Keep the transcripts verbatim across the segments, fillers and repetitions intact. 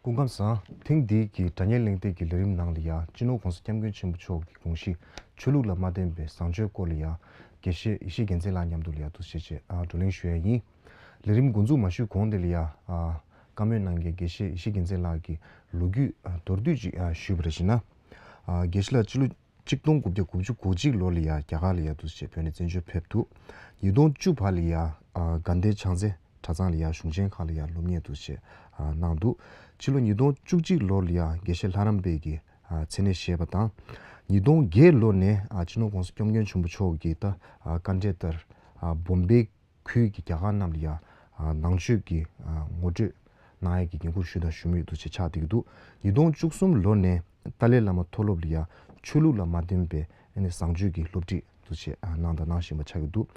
སྐུ་ཁམས་བཟང་། ཐེངས་འདིའི་གི་དྲ་བརྙན་གླེང་སྟེགས་ཀྱི་ལས་རིམ་ནང་ལ་ཡ་སྤྱི་ནོར་༸གོང་ས་༸སྐྱབས་མགོན་ཆེན་པོ་མཆོག་གི་དགོངས་གཞི་ཆོས་ལུགས་ལ་མ་བརྟེན་པའི་བཟང་སྤྱོད་སྐོར་ལ་ཡ་དགེ་བཤེས་ཡེ་ཤེས་རྒྱལ་མཚན་ལགས་མཉམ་དུ་ལ་ཡ་འདུག་སེ་བྱས་ཨ་བགྲོ་གླེང་ཞུ་ཡ་ཡིན། ལས་རིམ་འགོ་འཛུགས་མ་ཞུས་གོང་དེ་ལ་ཡ་ཨ་བཀའ་མོལ་གནང་མཁན་དགེ་བཤེས་ཡེ་ཤེས་རྒྱལ་མཚན་ལགས་ཀྱི་ལོ་རྒྱུས་ཨ་མདོར་བསྡུས་ཅིག་ཨ་ཞུས་པ་རེད་ཞུ་ན། ཨ་དགེ་བཤེས་ལགས་སྤྱི་ལོ་ཆིག་སྟོང་དགུ་བརྒྱ་དགུ་བཅུ་གོ་གཅིག་ལོ་ལ་ཡ་རྒྱ་གར་ལ་ཡ་འདུག་སེ་བྱས་བོད་ནས་བཙན་བྱོལ་ཕེབས་འདུག་ཉིས་སྟོང་བཅུ་བར་ལ་ཡ་ཨ་དགའ་ལྡན་ཕྱག་འཚལ་གྲྭ་ཚང་ལ་ཡ་གཞུང་ཆེན་ཁག་ལ་ཡ་སློབ་གཉེར་འདུག་སེ་ཨ་གནང་འདུག་ཕྱི་ལོ་ཉིས་སྟོང་བཅུ་གཅིག་ལོ་ལ་ཡ་དགེ་བཤེས་ལྷ་རམས་པའི་གི་ཨ་མཚན་གནས་བཞེས་པ་དང་། ཉིས་སྟོང་བརྒྱད་ལོ་ནས་ཨ་སྤྱི་ནོར་༸གོང་ས་༸སྐྱབས་མགོན་ཆེན་པོ་མཆོག་གི་ད་ཨ་བཀའ་འབྲེལ་ལྟར་ཨ་བོམ་བེ་ཁུལ་གྱི་རྒྱ་གར་རྣམས་ལ་ཡ་ཨ་ནང་ཆོས་ཀྱི་ཨ་ངོ་སྤྲོད་གནང་ཡས་ཀྱི་འགན་ཁུར་ཞུས་དང་ཞུ་མུས་འདུག་སེ་ཆགས་བསྡད་ཀྱི་འདུག་ཉིས་སྟོང་བཅུ་གསུམ་ལོ་ནས་ཏཱ་ལའི་བླ་མ་མཐོ་སློབ་ལ་ཡ་ཆོས་ལུགས་ལ་མ་བརྟེན་པའི་ཨ་ནི་བཟང་སྤྱོད་ཀྱི་སློབ་ཁྲིད་འདུག་སེ་ཨ་གནང་དང་གནང་བཞིན་པ་ཆགས་ཀྱི་འདུག་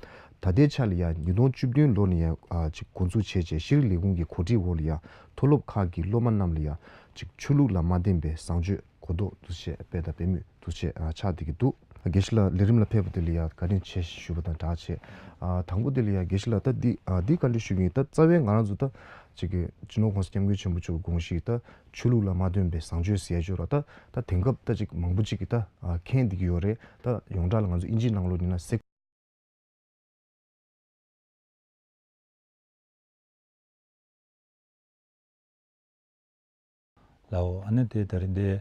ད་ལྟའི་ཆ་ལ་ཡ་ཉིས་སྟོང་བཅུ་བདུན་ལོ་ནས་ཡ་ཨ་ཅིག་འགོ་འཛུགས་བྱས་རྗེས་ཤེས་རིག་ལས་ཁུངས་ཀྱི་གོ་སྒྲིག་འོག་ལ་ཡ་མཐོ་སློབ་ཁག་གི་སློབ་མ་རྣམས་ལ་ཡ་ཅིག་ཆོས་ལུགས་ལ་མ་བརྟེན་པའི་བཟང་སྤྱོད་གོ་རྟོགས་འདུག་སེ་སྤེལ་དང་སྤེལ་མུས་འདུག་སེ་ཨ་ཆགས་བསྡད་ཀྱི་འདུག་དགེ་བཤེས་ལགས་ལས་རིམ་ལ་ཕེབས་པ་དེ་ལ་ཡ་བཀའ་དྲིན་ཆེ་ཞུ་བ་དང་སྦྲགས་བྱས། ཨ་དང་པོ་དེ་ལ་ཡ་དགེ་བཤེས་ལགས་ད་འདི་ཨ་འདི་བཀའ་འདྲི་ཞུ་གི་ཡིན། ད་རྩ་བའི་ང་རང་ཚོ་ད་ཅིག་གི་སྤྱི་ནོར་༸གོང་ས་༸སྐྱབས་མགོན་ཆེན་པོ་མཆོག་གི་དགོངས་གཞི་ད་ཆོས་ལུགས་ལ་མ་བརྟེན་པའི་བཟང་སྤྱོད་ཟེར་ཡ་ཅིག་ཡོད་ར། ད་ད་དེང་སྐབས་ད་ཅིག་མང་པོ་ཅིག་གིས་ད་ཨ་མཁྱེན་བསྡད་ཀྱི་ཡོད་རེད། ད་ཡོངས་གྲགས་ལ་ང་ཚོ་ཨིན་ཇིའི་ནང་ལོགས་ནས་ན་སེ། ལའོ། ཨ་ནི་དེ་ད་རིང་འདི་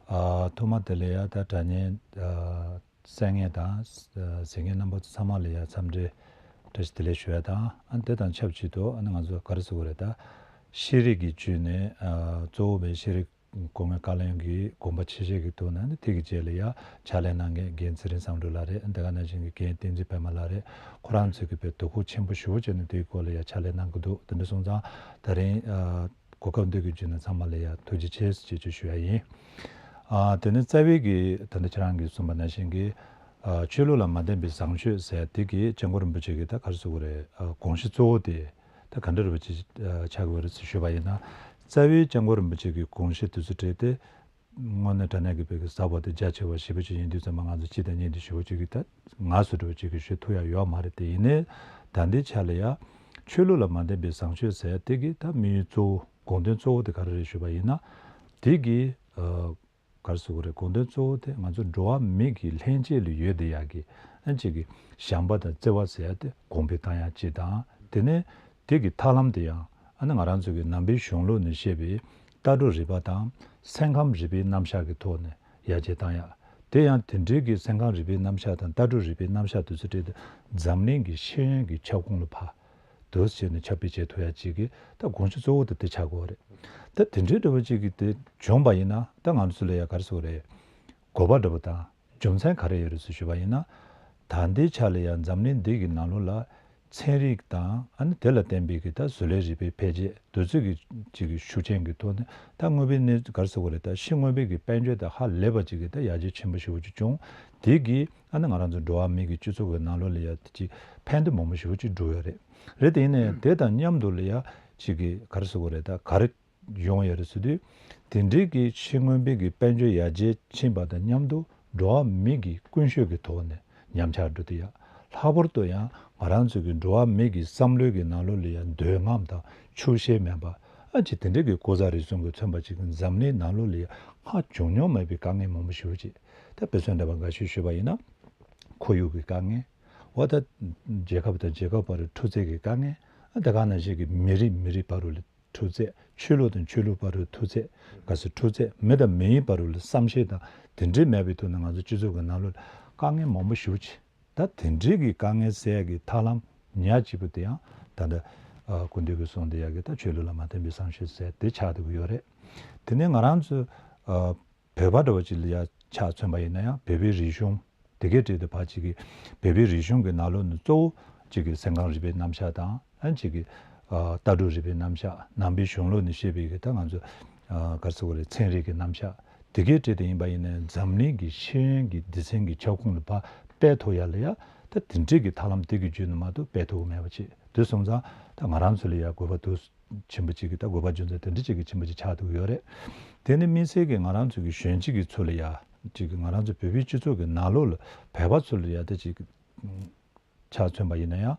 ཨ་ཐོག་མ་དེ་ལ་ཡ་ད་དྲ་བརྙན་ཨ་གསན་མཁན་དང་གཟིགས་མཁན་རྣམ་པ་ཚང་མ་ལ་ཡ་འཚམས་འདྲི་བཀྲ་ཤིས་བདེ་ལེགས་ཞུ་ཡ་དང་། ཨ་ནི་དེ་དང་ཆབས་ཅིག་ཏུ་ཨ་ནི་ང་ཚོ་ག་རེ་ཟེར་དགོས་རེད། ད་ཤེས་རིག་གི་བརྒྱུད་ནས་ཨ་གཙོ་བོ་བའི་ཤེས་རིག་སྐུ་ངོ་བཀའ་བློན་གྱི་དགོངས་པ་ཆེ་བཞེས་ཀྱི་ཐོག་ནས་ནི་དེ་གི་རྗེས་ལ་ཡ་ཕྱག་ལས་གནང་མཁན་རྒན་ཚེ་རིང་བསམ་གྲུབ་ལགས་རེད། དེ་ག་ནང་བཞིན་གྱི་རྒན་བསྟན་འཛིན་པད་མ་ལགས་རེད། ཁོ་རང་ཚོས་ཀྱི་དཔེ་དོ་ཁུར་ཆེན་པོ་ཞེ་པོ་བྱས་ནས་དེའི་སྐོར་ལ་ཡ་ཕྱག་ལས་གནང་གི་འདུག་དེ་འདྲ་སོང་ཙང་ད་རིང་ཨ་གོ་སྐབས་འདི་གི་བརྒྱུད་ནས་ཚང་མ་ལ་ཡ་ཐུགས་རྗེ་ཆེ་ཞེས་ཞུ་ཡ་ཡིན། ཨ་དེ་ནས་རྩ་བའི་གི་ད་ལྟ་ཁྱེད་རང་གིས་གསུངས་པ་ནང་བཞིན་གྱི་ཨ་ཆོས་ལུགས་ལ་མ་བརྟེན་པའི་བཟང་སྤྱོད་ཟེར་དེ་གི་སྐྱབས་མགོན་རིན་པོ་ཆེ་གི་ད་ག་རེ་ཟེར་དགོས་རེད། ཨ་དགོངས་གཞི་གཙོ་བོ་དེ་ད་ག་འདྲ་རེད་པ་ཅིག་ཨ་ཆགས་དགོས་རེད་ཟེར་ཞུས་པ་ཡིན་ན། རྩ་བའི་སྐྱབས་མགོན་རིན་པོ་ཆེ་གི་དགོངས་གཞི་དེ་ཚོ་གྲས་དེ་དངོས་གནས་དྲང་གནས་ཀྱི་བོད་ཀྱི་ཟབ་པ་དང་རྒྱ་ཆེ་བ་ཞེ་པོ་ཅིག་ཡིན་དུས་ཙམ་པ་ང་ཚོ་སྤྱི་དང་གཉེན་དུ་ཞེ་པོ་ཅིག་གིས་ད་ང་ཚོ་འདྲ་བོ་ཅིག་གིས་ཞུ་ཐུབ་ཡ་ཡོད་མ་རེད། དེ་ཡིན་ནའི་ད་ལྟའི་ཆ་ལ་ཡ་ཆོས་ལུགས་ལ་མ་བརྟེན་པའི་བཟང་སྤྱོད་ཟེར་དེ་གི་ད་དམིགས་ཡུལ་གཙོ་བོ་དགོངས་དོན་གཙོ་བོ་དེ་ག་རེ་རེད་ཞུས་པ་ཡིན་ན། དེ་གི་ཨ་ག་རེ་ཟེར་དགོས་རེད། དགོངས་དོན་གཙོ་བོ་དེ་ང་ཚོ་འགྲོ་བ་མི་གི་ལྷན་སྐྱེས་ལ་ཡོད་བསྡད་ཡག་གི་ཨ་ཅིག་གི་བྱམས་པ་དང་བརྩེ་བ་ཟེར་ཡ་དེ་གོང་འཕེལ་བཏང་ཡག་ཅིག་དང་། དེ་ནས་དེ་གི་ཐབས་ལམ་དེ་ཡང་ཨ་ནི་ང་རང་ཚོ་གི་ནང་པའི་གཞུང་ལུགས་ནས་བཤད་པའི་ལྟ་གྲུབ་རིག་པ་དང་སེམས་ཁམས་རིག་པའི་རྣམ་གཞག་གི་ཐོག་ནས་ཡར་རྒྱས་བཏང་ཡག་དེ་ཡང་དེ་འདྲའི་གི་སེམས་ཁམས་རིག་པའི་རྣམ་གཞག་དང་ལྟ་གྲུབ་རིག་པའི་རྣམ་གཞག་དེ་ཚོ་སྤྲད་དེ་འཛམ་གླིང་གི་ཤེས་ཡོན་གྱི་ཁྱབ་ཁོངས་ལ་ཕར་དུ་བྱས་ནས་ཁྱབ་སྤེལ་བྱེད་ཐུབ་ཡ་གཅིག་གི་ད་དགོངས་གཞི་གཙོ་བོ་དེ་དེ་ཆགས་དགོས་རེད། ད་དེ་འདྲའི་འདྲ་བོ་གཅིག་གི་དེ་བྱུང་བ་ཡིན་ན་ད་ང་ཚོ་ལ་ཡ་ག་རེ་ཟེར་དགོས་རེད། དགོས་པ་འདྲ་བོ་དང་རྒྱུ་མཚན་ག་རེ་ཡོད་རེད་ཟེར་ཞུས་པ་ཡིན་ན། ད་ལྟའི་ཆ་ལ་ཡ་འཛམ་གླིང་འདི་གི་ནང་ལོགས་ལ་ཚན་རིག་དང་ཨ་ནི་དེ་ལ་བརྟེན་པའི་གི་ད་བཟོ་ལས་རིག་པའི་འཕེལ་རྒྱས་དེ་ཚོ་གི་གཅིག་གི་ཤུགས་རྐྱེན་གྱི་ཐོག་ནས་ད་དངོས་པོའི་གནས་ག་རེ་ཟེར་དགོས་རེད། ད་ཕྱི་དངོས་པོའི་གི་དཔལ་འབྱོར་དང་ཧ་ལས་པ་གཅིག་གི་ད་ཡར་རྒྱས་ཆེན་པོ་ཞེ་པོ་ཅིག་བྱུང་། དེ་གི་ཨ་ནི་ང་རང་ཚོ་འགྲོ་བ་མི་གི་སྤྱི་ཚོགས་ཀྱི་ནང་ལོགས་ལ་ཡ་དེ་ཅིག་ཕན་བདེ་མང་པོ་ཞེ་པོ་ཅིག་འགྲོ་ཡོད་རེད། རེད། དེ་ཡིན་ནའི་དེ་དང་མཉམ་དུ་ལ་ཡ་ཅིག་གི་ག་རེ་ཟེར་དགོས་རེད། ད་ག་རེ་ཡོང་ཡོད་རེད་ཟེར་དུས། དེ་འདྲའི་གི་ཕྱི་དངོས་པོའི་གི་དཔལ་འབྱོར་ཡར་རྒྱས་ཕྱིན་པ་དང་མཉམ་དུ་འགྲོ་བ་མི་གི་ཀུན་སྤྱོད་ཀྱི་ཐོག་ནས་ཉམས་ཆག་འགྲོ་དུས་ཡ། ལྷག་པར་དུ་ཡང་ང་རང་ཚོ་གི་འགྲོ་བ་མི་གི་བསམ་བློའི་གི་ནང་ལོགས་ལ་ཡ་འདོད་རྔམ་དང་ཆོག་ཤེས་མེད་པ་ཨ་ཅིག་དེ་འདྲའི་གི་ལྐོག་ཟ་རུལ་སུངས་གི་མཚོན་པ་ཅིག་གི་འཛམ་གླིང་ནང་ལོགས་ལ་ཡ་སྔར་བྱུང་མྱོང་མེད་པའི་དཀའ་ངལ་མང་པོ་ཞེ་པོ་ཅིག་ད་དཔེ་མཚོན་འདྲ་བ་འགའ་ཤས་ཞུས་པ་ཡིན་ན། ཁོར་ཡུག་གི་དཀའ་ངལ། འོ་ད་རྒྱལ་ཁབ་དང་རྒྱལ་ཁབ་བར་འཁྲུག་རྩོད་ཀྱི་དཀའ་ངལ། ཨ་དེ་ག་ནང་བཞིན་གི་མི་རིགས་མི་རིགས་བར་དུ་འཁྲུག་རྩོད། ཆོས་ལུགས་དང་ཆོས་ལུགས་བར་དུ་འཁྲུག་རྩོད། ག་ཚོད་འཁྲུག་རྩོད། མི་དང་མིའི་བར་དུ་བསམ་ཤེས་དང་དེ་འདྲའི་མེད་པའི་ཐོག་ནས་ང་ཚོ་སྤྱི་ཚོགས་ཀྱི་ནང་ལོགས་དཀའ་ངལ་མང་པོ་ཞེ་པོ་ཅིག་ད་དེ་འདྲའི་གི་དཀའ་ངལ་སེལ་ཡག་གི་ཐབས་ལམ་ཉག་གཅིག་པུ་དེ་ཡང་ད་ལྟ་ཨ་སྐུ་མདུན་གྱིས་གསུངས་བསྡད་ཡག་གི་ད་ཆོས་ལུགས་ལ་མ་བརྟེན་པའི་བཟང་སྤྱོད་ཟེར་དེ་ཆགས་བསྡད་ཀྱི་ཡོད་རེད། དེ་ནས་ང་རང་ཚོ་ཨ་བོད་པ་འདྲ་བོ་ཅིག་ལ་ཡ་ཆ་མཚོན་པ་ཡིན་ན་ཡང་བོད་པའི་རིག་གཞུང་དེ་གའི་གྲས་དེ་ཕར་ཅིག་གི་བོད་པའི་རིག་གཞུང་གི་ནང་ལོགས་ནས་གཙོ་བོ་ཅིག་གི་སེམས་ཁམས་རིག་པའི་རྣམ་གཞག་དང་ཨ་ཅིག་གི་ཨ་ལྟ་གྲུབ་རིག་པའི་རྣམ་གཞག་ནང་པའི་གཞུང་ལུགས་ནས་བཤད་པའི་གི་ད་ང་ཚོ་ཨ་ག་རེ་ཟེར་དགོས་རེད། ཚན་རིག་གི་རྣམ་གཞག་དེ་གའི་གྲས་དེ་ཡིན་པ་ཡིན་ན་འཛམ་གླིང་གི་ཤེས་ཡོན་གྱི་སྡེ་ཚན་གྱི་ཁྱབ་ཁོངས་ལ་ཕར་སྤེལ་ཐུབ་ཡ་ལ་ཡ་ད་དེ་འདྲའི་གི་ཐབས་ལམ་དེ་གི་བརྒྱུད་ནས་མ་གཏོགས་སྤེལ་ཐུབ་ཀྱི་མེད་པ་ཅིག་དེ་སོང་ཙང་ད་ང་རང་ཚོ་ལ་ཡ་དགོས་པ་འདུག་ཆེན་པོ་གཅིག་གི་ད་དགོས་པ་རྒྱུ་མཚན་དེ་འདྲ་གཅིག་གི་ཆེན་པོ་གཅིག་ཆགས་ཐུབ་ཀྱི་ཡོད་རེད། དེ་ནི་དམིགས་བསལ་གྱི་ང་རང་ཚོ་གི་གཞོན་སྐྱེས་ཀྱི་ཚོ་ལ་ཡ་གཅིག་གི་ང་རང་ཚོ་བོད་པའི་སྤྱི་ཚོགས་ཀྱི་ནང་ལོགས་ལ་བོད་པ་ཚོ་ལ་ཡ་ད་གཅིག་ཆ་མཚོན་པ་ཡིན་ན་ཡང་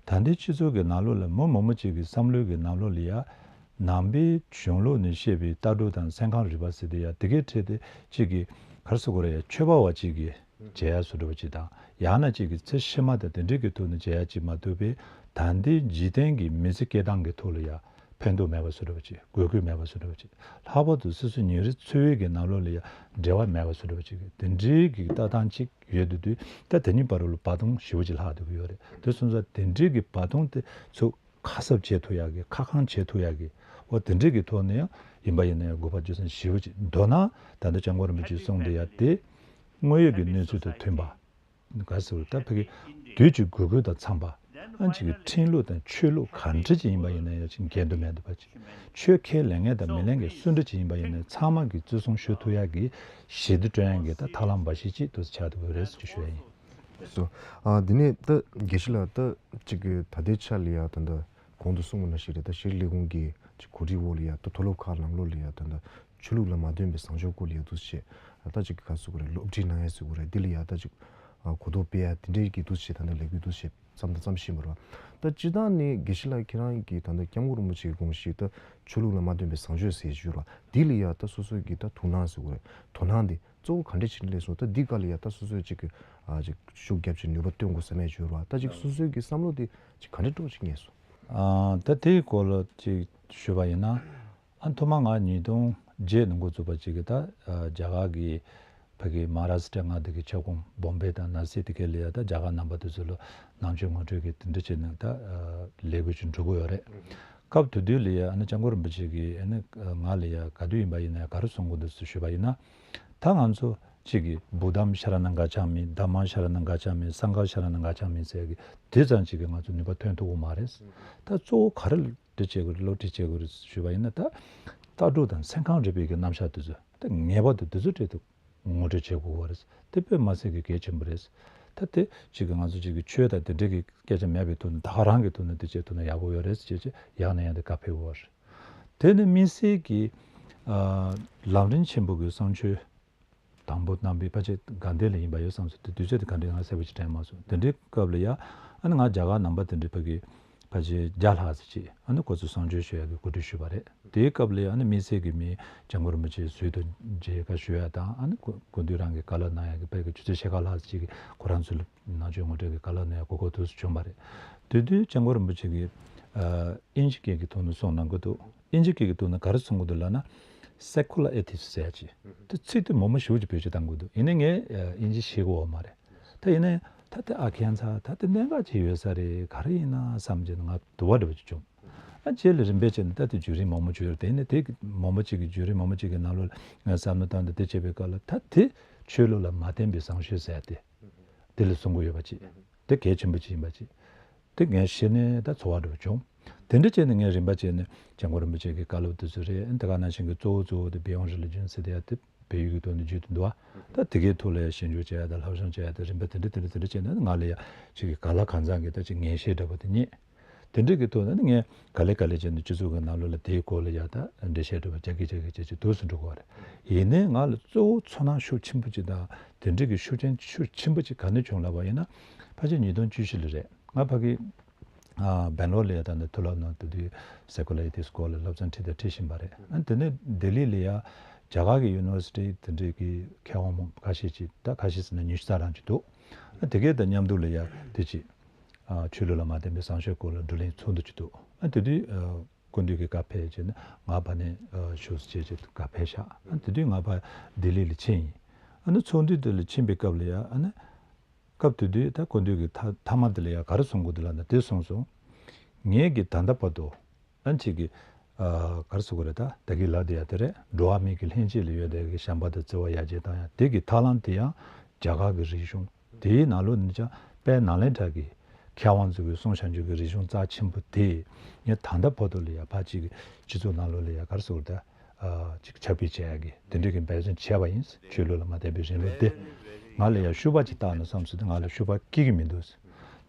ད་ལྟའི་སྤྱི་ཚོགས་ཀྱི་ནང་ལོགས་ལ་མི་མང་པོ་གཅིག་གི་བསམ་བློའི་གི་ནང་ལོགས་ལ་ཡ་ ནང་པའི་གཞུང་ལུགས་ནས་བཤད་པའི་ལྟ་གྲུབ་དང་སེམས་ཁམས་རིག་པ་ཟེར་དེ་ཡ་དེ་གའི་ཁྲོད་དེ་གཅིག་གི་ག་རེ་ཟེར་དགོས་རེད་ཡ། ཆོས་པ་བ་གཅིག་གིས་མཇལ་ཡ་བཟོ་འདྲ་བ་ཅིག་དང་། ཡང་ན་གཅིག་གི་ཚེ་ཕྱི་མ་དང་དེ་འདྲའི་གི་ཐོག་ནས་མཇལ་ཡ་ཅིག་མ་གཏོགས་པའི། ད་ལྟའི་འཇིག་རྟེན་གྱི་མི་ཚེ་སྐྱེལ་སྟངས་ཀྱི་ཐོག་ལ་ཡ་ཕན་ཐོགས་མེད་པ་བཟོ་འདྲ་བ་ཅིག། དགོས་མཁོ་མེད་པ་བཟོ་འདྲ་བ་ཅིག། ལྷག་པར་དུ་སོ་སོའི་ཉིན་རེའི་འཚོ་བའི་གི་ནང་ལོགས་ལ་ཡ་འབྲེལ་བ་མེད་པ་བཟོ་འདྲ་བ་ཅིག། དེ་འདྲའི་གི་ལྟ་སྟངས་ཅིག་ཡོད་དུས་དུས་ད་དེ་གཉིས་བར་ལ་བར་སྟོང་ཞེ་པོ་ཅིག་ལྷག་བསྡད་ཀྱི་ཡོད་རེད། དེ་སོང་ཙང་དེ་འདྲའི་གི་བར་སྟོང་དེ་ཚོ་ཁ་གསབ་བྱེད་ཐུབ་ཡག་གི། ཁ་སྐམ་བྱེད་ཐུབ་ཡག་གི། འོ་དེ་འདྲའི་གི་ཐོག་ནས་ཡང་ཡིན་པ་ཡིན་ན་ཡང་དགོས་པ་རྒྱུ་མཚན་ཞེ་པོ་ཅིག། མདོར་ན་ད་ལྟ་སྐྱབས་མགོན་རིན་པོ་ཆེས་གསུངས་དེ་ཡ་དེ་དངོས་ཡོད་ཀྱི་གནས་ཚུལ་དང་མཐུན་པ། ག་ཟེར་ད་ཕ་གི་དུས་ཀྱི་དགོས་མཁོ་དང་འཚམས་པ། ཨ་ཅིག་གི་ཁྲིམས་ལུགས་དང་ཆོས་ལུགས་ག་འདྲ་ཅིག་ཡིན་པ་ཡིན་ན་ཡང་ཅིག་འགལ་འདུ་མེད་འདུག་པ་ཅིག། ཆོས་ཁས་ལེན་མཁན་དང་མི་ལེན་མཁན་སུ་འདྲ་ཅིག་ཡིན་པ་ཡིན་ན་ཚང་མ་གི་བརྩི་སྲུང་ཞུ་ཐུབ་ཡག་གི་ཞི་བདེ་བསྐྲུན་ཡག་གི་ད་ཐབས་ལམ་འབའ་ཞིག་ཅིག་ཏུ་ཆགས་འདུག་པ་རེད་ཅེས་ཞུ་ཡ་ཡིན། སོ། ཨ་འདི་ནས་ད་དགེ་བཤེས་ལགས་ད་ཅིག་གི་ད་ལྟའི་ཆ་ལ་ཡ་ད་ད་གོང་དུ་གསུངས་པ་ནང་བཞིན་རེད། ད་ཤེས་རིག་ལས་ཁུངས་ཀྱི་ཅིག་གོ་སྒྲིག་འོག་ལ་ཡ་ད་མཐོ་སློབ་ཁག་ནང་ལོགས་ལ་ཡ་ད་ད་ཆོས་ལུགས་ལ་མ་འདུན་པའི་བཟང་སྤྱོད་སྐོར་ལ་ཡ་འདུག་སེ་བྱས་ད་ཅིག་ག་ཟེར་དགོས་རེད། སློབ་ཁྲིད་གནང་ཡ་ཟེར་དགོས་རེད། འདི་ལ་ཡ་ད་ཅིག་གོ་རྟོགས་སྤེལ་ཡ་དེ་འདྲའི་གི་འདུག་སེ་ད་ད་ལས་འགུལ་འདུག་སེ་བརྩམས་ད་བརྩམས་བཞིན་པ་རེད་བ། ད་སྤྱིར་བཏང་ནས་དགེ་བཤེས་ལགས་ཁྱེད་རང་གིས་ད་ད་སྐྱབས་མགོན་རིན་པོ་ཆེའི་དགོངས་གཞི་ད་ཆོས་ལུགས་ལ་མ་འདུན་པའི་བཟང་སྤྱོད་ཟེར་ཞུ་ར། འདི་ལ་ཡ་ད་སོ་སོའི་གི་ད་ཐུགས་སྣང་ཟེར་དགོས་རེད། དོ་སྣང་འདི་གཙོ་བོ་ག་འདྲ་ཞིག་སླེབས་སོང་། ད་འདི་ག་ལ་ཡ་ད་སོ་སོས་ཅིག་གི་ཨ་ཅིག་ཤུགས་རྒྱབ་ཅིག་ནུས་པ་བཏོན་དགོས་བསམ་ཡས་བྱུང་ར། ད་ཅིག་སོ་སོའི་གི་བསམ་བློ་འདི་ཅིག་ག་འདྲ་སྤྲོ་ཅིག་རྙེད་སོང་། ཨ་ད་དེའི་སྐོར་ལ་ཅིག་ཞུས་པ་ཡིན་ན། ཨ་ཐོག་མ་ང་ཉིས་སྟོང་བརྒྱད་ནང་འགོ་བཙུགས་པ་ཅིག་གི་ད་ཨ་རྒྱ་གར་གི་ཕ་གི་མ་ཧཱ་རཱ་སི་ཊ་མངའ་སྡེ་གི་ཁྱབ་ཁོངས་བོམ་བེ་དང་ནཱ་སིག་དེ་གའི་ལ་ཡ་ད་རྒྱ་གར་ནང་པ་དེ་ཚོ་ལ་ནང་ཆོས་ངོ་སྤྲོད་ཀྱི་དེ་འདྲ་བྱས་ནས་ད་ཨ་ལས་འགུལ་ཅིག་འགྲོ་གི་ཡོད་རེད། སྐབས་དེ་དུས་ལ་ཡ་ཨ་ནི་སྐྱབས་མགོན་རིན་པོ་ཆེ་གིས་ཨ་ནི་ང་ལ་ཡ་ག་དུས་ཡིན་པ་ཡིན་ན་ཡ་ག་རེ་གསུང་གི་འདུག་ཟེར་ཞུས་པ་ཡིན་ན། ད་ང་ཚོ་གཅིག་གིས་བུདྡྷམ་ཤ་ར་ནང་ག་ཅང་མི། དྷརྨམ་ཤ་ར་ནང་ག་ཅང་མི། སངྒྷམ་ཤ་ར་ནང་ག་ཅང་མི་ཟེར་གི་དེ་ཙམ་གཅིག་གིས་ང་ཚོ་ནུས་པ་ཐོན་ཐུབ་ཀྱི་མ་རེད། ད་གཙོ་བོ་ག་རེ་སློབ་ཁྲིད་བྱེད་དགོས་རེད། སློབ་ཁྲིད་བྱེད་དགོས་རེད་ཞུས་པ་ཡིན་ན། ད་ལྟ་གྲུབ་དང་སེམས་ཁམས་རིག་པའི་གི་རྣམ་གཞག་དེ་ཚོ་ད་ངེས་པར་དུ་དེ་ཚོ་འཕྲལ་དུ་ངོ་སྤྲོད་བྱེད་དགོས་པ་རེད། དེ་དཔེ་མ་སྲིད་ཀྱི་གལ་ཆེན་པོ་རེད། ད་དེ་གཅིག་གིས་ང་ཚོ་གཅིག་གིས་ཆོས་དང་དེ་འདྲའི་གི་སྐད་ཆ་མེད་པའི་ཐོག་ནས་ད་ག་རང་གི་ཐོག་ནས་དེ་བྱེད་ཐུབ་ན་ཡག་པོ་ཡོད་རེད་ཅེས་ཅེས་ཡང་ནས་ཡང་དུ་བཀའ་ཕེབས་ཡོད་རེད། དེ་ནི་དམིགས་བསལ་གྱི་ཨ་ལམ་རིམ་ཆེན་པོ་གི་གསུང་ཆོས་དང་པོ་གནང་བའི་ཕལ་ཆེར་དགའ་ལྡན་ལ་ཡིན་པ་ཡོད་བསམ་སོང་། དེ་དུས་ཚོད་དེ་ག་འདྲ་ང་གསལ་པོ་ཅིག་དྲན་མ་སོང་། དེ་འདྲའི་སྐབས་ལ་ཡ་ཨ་ནི་ང་རྒྱ་གར་ནང་པ་དེ་འདྲའི་ཕ་གི་ཕལ་ཆེར་བརྒྱ་ལྷག་ཙམ་ཅིག་ཨ་ནི་ཁོ་ཚོ་གསུང་ཆོས་ཞུ་ཡག་གི་གོ་སྒྲིག་ཞུས་པ་རེད། དེའི་སྐབས་ལ་ཡ་ཨ་ནི་དམིགས་བསལ་གྱི་མི་སྐྱབས་མགོན་རིན་པོ་ཆེ་ཟུར་དུ་མཇལ་ཁ་ཞུ་ཡག་དང་། ཨ་ནི་སྐུ་སྐུ་མདུན་རང་གི་བཀའ་སློབ་གནང་ཡག་གི་ཕ་གི་ཆུ་ཚོད་ཕྱེད་ཀ་ལྷག་ཙམ་ཅིག་གི་ཁོ་རང་ཚོ་ལ་ནང་ཆོས་ངོ་སྤྲོད་ཀྱི་བཀའ་སློབ་གནང་ཡག་གོ་སྐབས་ཐོབ་བྱུང་བ་རེད། དེ་དུས་སྐྱབས་མགོན་རིན་པོ་ཆེ་གིས་ཨ་དབྱིན་ཇི་སྐད་ཀྱི་ཐོག་ནས་གསུངས་གནང་གི་འདུག། དབྱིན་ཇི་སྐད་ཀྱི་ཐོག་ནས་ག་རེ་གསུང་གི་འདུག་ལབ་ན། Secular Atheist ཟེར་ཡ་ཅིག། དེ་ཚིག་དེ་མང་པོ་ཞེ་པོ་ཅིག་བེད་སྤྱོད་གཏང་གི་འདུག། ཡིན་ནའི་ངས་ཨ་དབྱིན་ཇི་ཤེས་ཀྱི་ཡོད་མ་རེད། ད་ཡིན་ནའི་ད་དེ་ཨ་ཁྱད་མཚར། ད་དེ་གནད་འགག་ཅིག་ཡོད་ས་རེད། ག་རེ་ཡིན་ན་བསམ་བྱས་ནས་ང་དུ་བ་འདྲ་པོ་ཅིག་བྱུང་། ཨ་རྗེས་ལ་རིམ་པས་བྱས་ནས་ད་དེ་བརྒྱུད་རིམ་མང་པོ་བརྒྱུད་ཡོད་རེད། དེ་ནས་དེ་མང་པོ་ཅིག་གི་བརྒྱུད་རིམ་མང་པོ་ཅིག་གི་ནང་ལོགས་ལ་ངས་བསམ་བློ་བཏང་སྟེ་དེ་བྱས་པའི་སྐབས་ལ་ད་དེ་ཆོས་ལུགས་ལ་མ་བརྟེན་པའི་བཟང་སྤྱོད་ཟེར་ཡ་དེ། དེ་ལ་གསུང་གི་ཡོད་པ་ཅིག། དེ་གལ་ཆེན་པོ་ཅིག་ཡིན་པ་ཅིག། དེ་ངས་ཤེས་ནས་ད་ཚོར་བ་འདྲ་པོ་བྱུང་། དེ་འདྲ་བྱས་ནས་ངས་རིམ་པ་བྱས་ནས་སྐྱབས་མགོན་རིན་པོ་ཆེ་གི་བཀའ་སློབ་དེ་ཚོ་རེད། དེ་ག་ནང་བཞིན་གྱི་གཙོ་བོ་གཙོ་བོ་དེ་Beyond Religion ཟེར་དེ་ཡ་དེ་བལ་ཡུལ་གྱི་ཐོག་ནས་བརྒྱུད་དུ་འདུག་པ། ད་དེ་གའི་ཐོག་ལ་ཡ་ཞིབ་འཇུག་བྱས་ཡ་དང་སློབ་སྦྱོང་བྱས་ཡ་དང་རིམ་པ་དེ་འདྲ་དེ་འདྲ་དེ་འདྲ་བྱས་ནས་ང་ལ་ཡ་ཅིག་གི་གང་ལ་གང་འཚམ་གྱི་ད་ཅིག་ངེས་ཤེས་འདྲ་པོ་དེ་རྙེད། དེ་འདྲ་གི་ཐོག་ནས་ངས་ག་ལེ་ག་ལེ་བྱས་ནས་སྤྱི་ཚོགས་ཀྱི་ནང་ལོགས་ལ་དེའི་སྐོར་ལ་ཡ་ད་འགྲེལ་བཤད་འདྲ་པོ་རྒྱག་གི་རྒྱག་གི་བྱས་ཅིག་འདུག་སེ་འགྲོ་གི་ཡོད་རེད། ཡིན་ནའི་ང་ལ་གཙོ་བོ་ཚོར་སྣང་ཤུགས་ཆེན་པོ་ཅིག་དང་དེ་འདྲ་གི་ཤུགས་རྐྱེན་ཤུགས་ཆེན་པོ་ཅིག་ག་ནས་བྱུང་ལབ་པ་ཡིན་ན། ཕལ་ཆེར་ཉིས་སྟོང་བཅུ་བཞི་ལ་རེད། ང་ཕ་གི་ཨ་སྦེང་ལོར་ལ་ཡ་ད་ནི་མཐོ་སློབ་ནང་དེ་དུས་Secular Atheist སྐོར་ལ་སློབ་ཚན་ཁྲིད་དང་ཁྲིད་བཞིན་པ་རེད། ཨ་དེ་ནས་ལྡི་ལི་ལ་ཡ་རྒྱ་གར་གི་ཡུ་ནི་ཝར་སི་ཊི་དེ་འདྲའི་གི་མཁས་དབང་མང་ཁ་ཤས་ཅིག་ད་ཁ་ཤས་ཟེར་ན་ཉི་ཤུ་རྩ་གྲངས་ཅིག་འདུག། ཨ་དེ་གས་དང་མཉམ་དུ་ལ་ཡ་དེ་ཅིག་ཨ་ཆོས་ལུགས་ལ་མ་བརྟེན་པའི་བཟང་སྤྱོད་སྐོར་ལ་བགྲོ་གླེང་ཚོགས་འདུ་ཅིག་འདུག། ཨ་དེ་དུས་ཨ་སྐུ་མདུན་གྱིས་བཀའ་ཕེབས་བྱས་ནས་ང་ཕར་ནས་ཨ་བཞུགས་སུ་བཅར་བྱས་བཀའ་ཕེབས་ཤག། ཨ་དེ་དུས་ང་ཕར་ལྡི་ལི་ལ་ཕྱིན་ཡིན། ཨ་ནི་ཚོགས་འདུ་དེ་ལ་ཕྱིན་པའི་སྐབས་ལ་ཡ་ཨ་ནི་སྐབས་དེ་དུས་ད་སྐུ་མདུན་གྱིས་མཐའ་མཐའ་མ་དེ་ལ་ཡ་ག་རེ་གསུང་གི་འདུག་ལབ་ན། དེ་གསུངས་སོང་། ངས་ཀྱིས་ད་ལྟ་བར་དུ་ཨ་ཅིག་གི་ཨ་ག་རེ་ཟེར་དགོས་རེད། ད་ད་གིན་ལབ་དེ་ཡ་དེ་རེད། འགྲོ་བ་མིའི་གི་ལྷན་སྐྱེས་ལ་ཡོད་བསྡད་ཀྱི་བྱམས་པ་དང་བརྩེ་བ་ཡར་རྒྱས་བཏང་ཡ་དེ་གི་ཐབས་ལམ་དེ་ཡང་རྒྱ་གར་གི་རིག་གཞུང་དེའི་ནང་ལོགས་ནས་ཀྱང་དཔལ་ནཱ་ལེནྡྲ་གི་མཁས་དབང་ཚོ་གིས་གསུངས་བཞག་རྒྱུ་གི་རིག་གཞུང་རྩ་ཆེན་པོ་དེ་ངས་ད་ལྟ་བར་དུ་ལ་ཡ་ཕར་ཅིག་གི་སྤྱི་ཚོགས་ནང་ལོགས་ལ་ཡ་ག་རེ་ཟེར་དགོས་རེད། ད་ཨ་ཅིག་ཁྱབ་སྤེལ་བྱེད་ཡ་གི་དེ་འདྲའི་གི་འབད་བརྩོན་བྱས་པ་ཡིན། ཆོས་ལུགས་ལ་མ་བརྟེན་པའི་རིང་ལུགས་དེ་ང་ལ་ཡ་ཤུགས་པ་ཅིག་བཏགས་ན་བསམ་སོང་། དེ་ང་ལ་ཤུགས་པ་སྐྱེ་གི་མི་འདུག།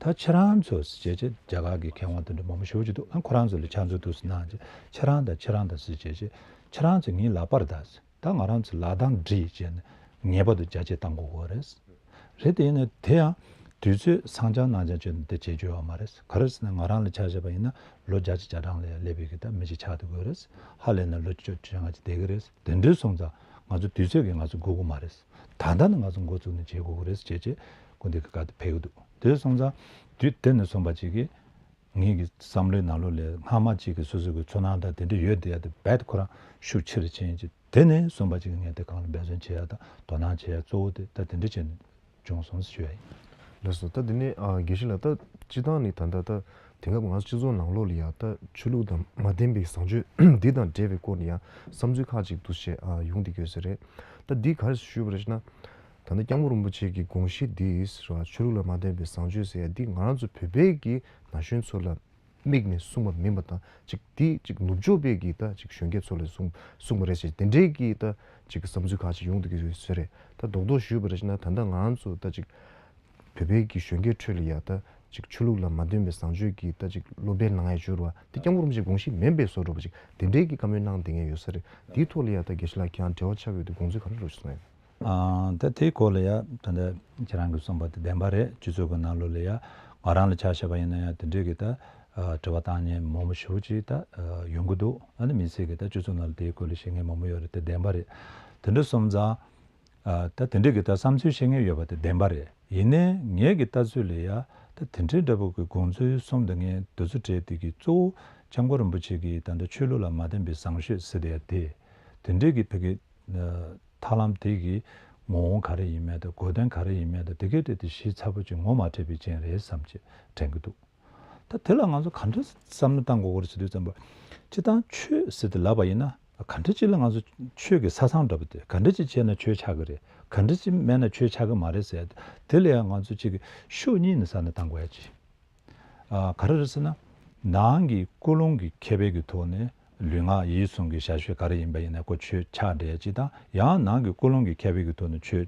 ད་ཁྱེད་རང་ཚོ་ཟེར་བྱས་རྒྱ་གར་གྱི་མཁས་དབང་དེ་འདྲ་མང་པོ་ཞེ་པོ་ཅིག་འདུག། ཨ་ཁོ་རང་ཚོ་ལ་ཕྱག་མཛུབ་འདུག་སེ་གནང་བྱས། ཁྱེད་རང་དང་ཁྱེད་རང་དང་ཟེར་བྱས་རྗེས་ཁྱེད་རང་ཚོ་ངའི་ལག་པར་གདའ་ཟེར། ད་ང་རང་ཚོ་ལག་གདང་སྒྲིལ་བྱས་ནས་ངེས་པར་དུ་རྒྱ་སྐྱེད་གཏང་དགོས་ཀྱི་རེད། རེད་དེ་ཡིན་ནའི་དེ་ཡང་ དུས་ཚོད་སང་ཆ་གནངས་ཆ་བྱས་ནས་དེ་བྱེད་རྒྱུ་ཡོད་མ་རེད། ག་རེ་ཟེར་ན་ང་རང་ལ་ཆ་བཞག་པ་ཡིན་ན་ལོ་བརྒྱད་ཅུ་གྱ་གྲངས་ལ་སླེབས་པའི་གི་ད་མི་ཞིག་ཆགས་བསྡད་ཀྱི་ཡོད་རེད། ཧ་ལས་ན་ལོ་བཅོ་བཅོ་ལྔ་ཅིག་བསྡད་ཀྱི་རེད། དེ་འདྲའི་སོང་ཙང་ང་ཚོ་དུས་ཚོད་ཀྱིས་ང་ཚོ་སྒུག་གི་མ་རེད། ད་ལྟ་ནས་ང་ཚོ་འགོ་བཙུགས་ནས་བྱེད་དགོས་ཀྱི་རེད་ཅེས་བྱས་སྐུ་མདུན་གྱི་བཀའ་དེ་ཕེབས་ཀྱི་འདུག་དེ་སོང་ཙང་དུས་དེ་ནས་བཟུང་པ་ཅིག་གིས་ངེད་ཀྱི་བསམ་བློའི་ནང་ལོགས་ལ་སྔ་མ་ཅིག་གི་སོ་སོ་གི་ཚོར་སྣང་དང་དེ་འདྲ་ཡོད་དེ་ཡ་དེ་རྦད་ཁོ་རང་ཤུགས་ཆེ་རུ་ཕྱིན་ཅིག་དེ་ནས་བཟུང་པ་ཅིག་གིས་ངས་དེ་གང་ལ་འབད་བརྩོན་བྱེད་ཡ་དང་དོ་སྣང་བྱེད་ཡ་གཙོ་བོ་དེ་ད་དེ་འདྲ་བྱས་ནས་བྱུང་སོང་ཞུ་ཡ་ཡིན། ལགས་སོ། ད་འདི་ནས་ཨ་དགེ་བཤེས་ལགས། ད་སྤྱིར་བཏང་ནས་ད་ལྟ་ད་དེང་སྐབས་ང་ཚོ་སྤྱི་ཚོགས་ནང་ལོགས་ལ་ཡ་ད་ཆོས་ལུགས་དང་མ་ལྡན་པའི་བཟང་སྤྱོད་འདི་དང་འབྲེལ་བའི་སྐོར་ནས་ཡང་བསམ་ཚུལ་ཁག་ཅིག་འདུ་ཤེས་ཨ་ཡོང་བསྡད་ཡོད་ས་རེད། ད་འདི་ག་རེ་ཞུས་པ་རེད་ཟེར་ན། ད་ལྟ་སྐྱབས་མགོན་རིན་པོ་ཆེ་གི་དགོངས་གཞི་འདི་ཟེར་བ་ཆོས་ལུགས་ལ་མ་ལྡན་པའི་བཟང་སྤྱོད་ཟེར་ཡ་འདི་ང་རང་ཚོ་བོད་པའི་གི་ན་གཞོན་ཚོ་ལ་དམིགས་ནས་གསུངས་པ་མིན་པ་དང་ཅིག་འདི་ཅིག་ནུབ་ཕྱོགས་པའི་གི་ད་ཅིག་གཞོན་སྐྱེས་ཚོ་ལ་གསུངས་གསུངས་པ་རེད་ཅེས་དེ་འདྲའི་གི་ད་ཅིག་བསམ་ཚུལ་ཁག་ཅིག་ཡོང་བསྡད་ཀྱི་ཡོད་ས་རེད། ད་རྡོག་རྡོག་ཞུས་པ་རེད་ཟེར་ན་ད་ལྟ་ང་རང་ཚོ་ད་ཅིག་བོད་པའི་གི་གཞོན་སྐྱེས་ཁྲོད་ལ་ཡ་ད་ཅིག་ཆོས་ལུགས་ལ་མ་ལྡན་པའི་བཟང་སྤྱོད་ཀྱི་ད་ཅིག་སློབ་སྤེལ་གནང་ཡ་བྱུར་བ་དེ་སྐྱབས་མགོན་རིན་པོ་ཆེའི་དགོངས་གཞི་མིན་པའི་བཟོ་འདྲ་པོ་ཅིག་དེ་འདྲའི་གི་བཀའ་མོལ་གནང་བསྡད་མཁན་ཡོད་ས་རེད། དེའི་ཐོག་ལ་ཡ་ད་དགེ་བཤེས་ལགས་ཁྱེད་རང་འབྲེལ་བ་ཆགས་ཡོད་དུས་དགོངས་ཚུལ་ག་རེ་རེད་གསུངས་ཡོད། ཨ་ད་དེའི་སྐོར་ལ་ཡ་ད་ལྟ་ཁྱེད་རང་གིས་གསུངས་པ་དེ་བདེན་པ་རེད། སྤྱི་ཚོགས་ཀྱི་ནང་ལོགས་ལ་ཡ་ང་རང་ལ་ཆ་བཞག་པ་ཡིན་ན་ཡང་དེ་འདྲའི་གི་ད་དྲི་བ་བཏང་མཁན་མང་པོ་ཞེ་པོ་ཅིག་ད་ཡོང་གི་འདུག་ཨ་ནི་མི་ཚེ་གི་ད་སྤྱི་ཚོགས་ནང་ལ་དེའི་སྐོར་ལ་བཤད་མཁན་མང་པོ་ཡོད་རེད། དེ་བདེན་པ་རེད། དེ་འདྲ་སོང་ཙང་། ཨ་ད་དེ་འདྲའི་གི་ད་བསམ་ཚུལ་བཤད་མཁན་ཡོད་པ་དེ་བདེན་པ་རེད། ཡིན་ནའི་ངའི་གི་ལྟ་ཚུལ་ལ་ཡ་ད་དེ་འདྲའི་འདྲ་པོ་གི་དགོངས་ཚུལ་གསུངས་བསྡད་མཁན་དེ་ཚོ་གྲས་དེ་གི་གཙོ་བོ་སྐྱབས་མགོན་རིན་པོ་ཆེ་གིས་ད་ལྟ་ཆོས་ལུགས་ལ་མ་ལྡན་པའི་བཟང་སྤྱོད་ཟེར་བསྡད་ཡ་དེ་དེ་འདྲའི་གི་ཕ་གི་ཐབས་ལམ་དེ་གི་ངོ་བོ་ག་རེ་ཡིན་མིན་དང་གོ་དོན་ག་རེ་ཡིན་མིན་དང་དེ་གའི་གྲས་དེ་ཞིབ་ཚགས་པོ་ཅིག་ངོ་མ་འཕྲོད་པའི་རྐྱེན་རེད་བསམ་གྱི་དྲན་གི་འདུག་ད་དེ་ལ་ང་ཚོ་ག་འདྲ་བསམ་བློ་གཏང་དགོས་ཀྱི་རེད་ཟེར་དུས་ཙམ་པ། སྤྱིར་བཏང་ཆོས་ཟེར་དེ་ལབ་པ་ཡིན་ན་ག་འདྲ་ཅིག་ལ་ང་ཚོ་ཆོས་ཀྱི་ས་མཚམས་འདྲ་པོ་དེ་ག་འདྲ་ཅིག་བྱས་ན་ཆོས་ཆགས་ཀྱི་རེད། ག་འདྲ་ཅིག་མེད་ན་ཆོས་ཆགས་ཀྱི་མ་རེད་ཟེར། དེ་ལ་ཡང་ང་ཚོ་གཅིག་གི་ཕྱོགས་གཉིས་ནས་བསམ་བློ་གཏང་དགོས་ཡ་ཅིག་ཨ་ག་རེ་རེད་ཟེར་ན། ནང་གི་ཀུན་སློང་གི་མཁས་པའི་གི་ཐོག་ནས་ལུས་ངག་ཡིད་གསུམ་གྱི་བྱ་སྤྱོད་ག་རེ་ཡིན་པ་ཡིན་ན་ཁོ་ཆོས་ཆགས་འདྲ་ཡ་ཅིག་དང་། ཡང་ནང་གི་ཀུན་སློང་གི་མཁས་པའི་གི་ཐོག་ནས་ཆོས་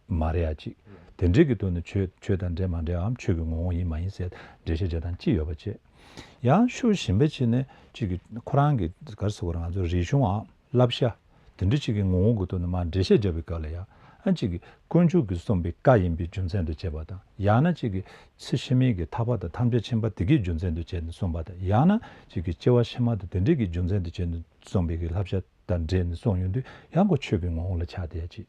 མ་རེད་ཡ་གཅིག་དེ་འདྲའི་གི་ཐོག་ནས་ཆོས་ཆོས་དང་འདྲ་མ་འདྲའམ་ཆོས་ཀྱི་ངོ་བོ་ཡིན་མ་ཡིན་ཟེར་འགྲེལ་བཤད་བྱེད་སྟངས་གཅིག་ཡོད་པ་བྱས། ཡང་ཕྱོགས་གཞན་པ་ཅིག་ནས་གཅིག་གི་ཁོ་རང་གི་ག་རེ་ཟེར་དགོས་རེད། ང་ཚོ་རིག་གཞུང་ཨང་བསླབ་བྱ་དེ་འདྲ་ཅིག་གི་ངོ་བོ་གི་ཐོག་ནས་མར་འགྲེལ་བཤད་བརྒྱབ་པའི་སྐབས་ལ་ཡང་ཨ་གཅིག་གི་དཀོན་མཆོག་གིས་གསུངས་པའི་བཀའ་ཡིན་པའི་རྒྱུ་མཚན་དུ་བྱས་པ་དང་། ཡང་ན་གཅིག་གི་ཚེ་ཕྱི་མའི་གི་ཐར་པ་དང་ཐམས་ཅད་མཁྱེན་པ་དེ་གའི་རྒྱུ་མཚན་དུ་བྱས་ནས་གསུངས་པ་དང་། ཡང་ན་གཅིག་གི་སྐྱེ་བ་ཕྱི་མ་དང་དེ་འདྲའི་གི་རྒྱུ་མཚན་དུ་བྱས་ནས་གསུངས་པའི་གི་བསླབ་བྱ་དང་འབྲེལ་ནས་གསུངས་ཡོང་དུས་ཡང་ཁོ་ཆོས་ཀྱི་ངོ་བོ་ལ་ཆགས་བསྡད་ཡ་ཅིག་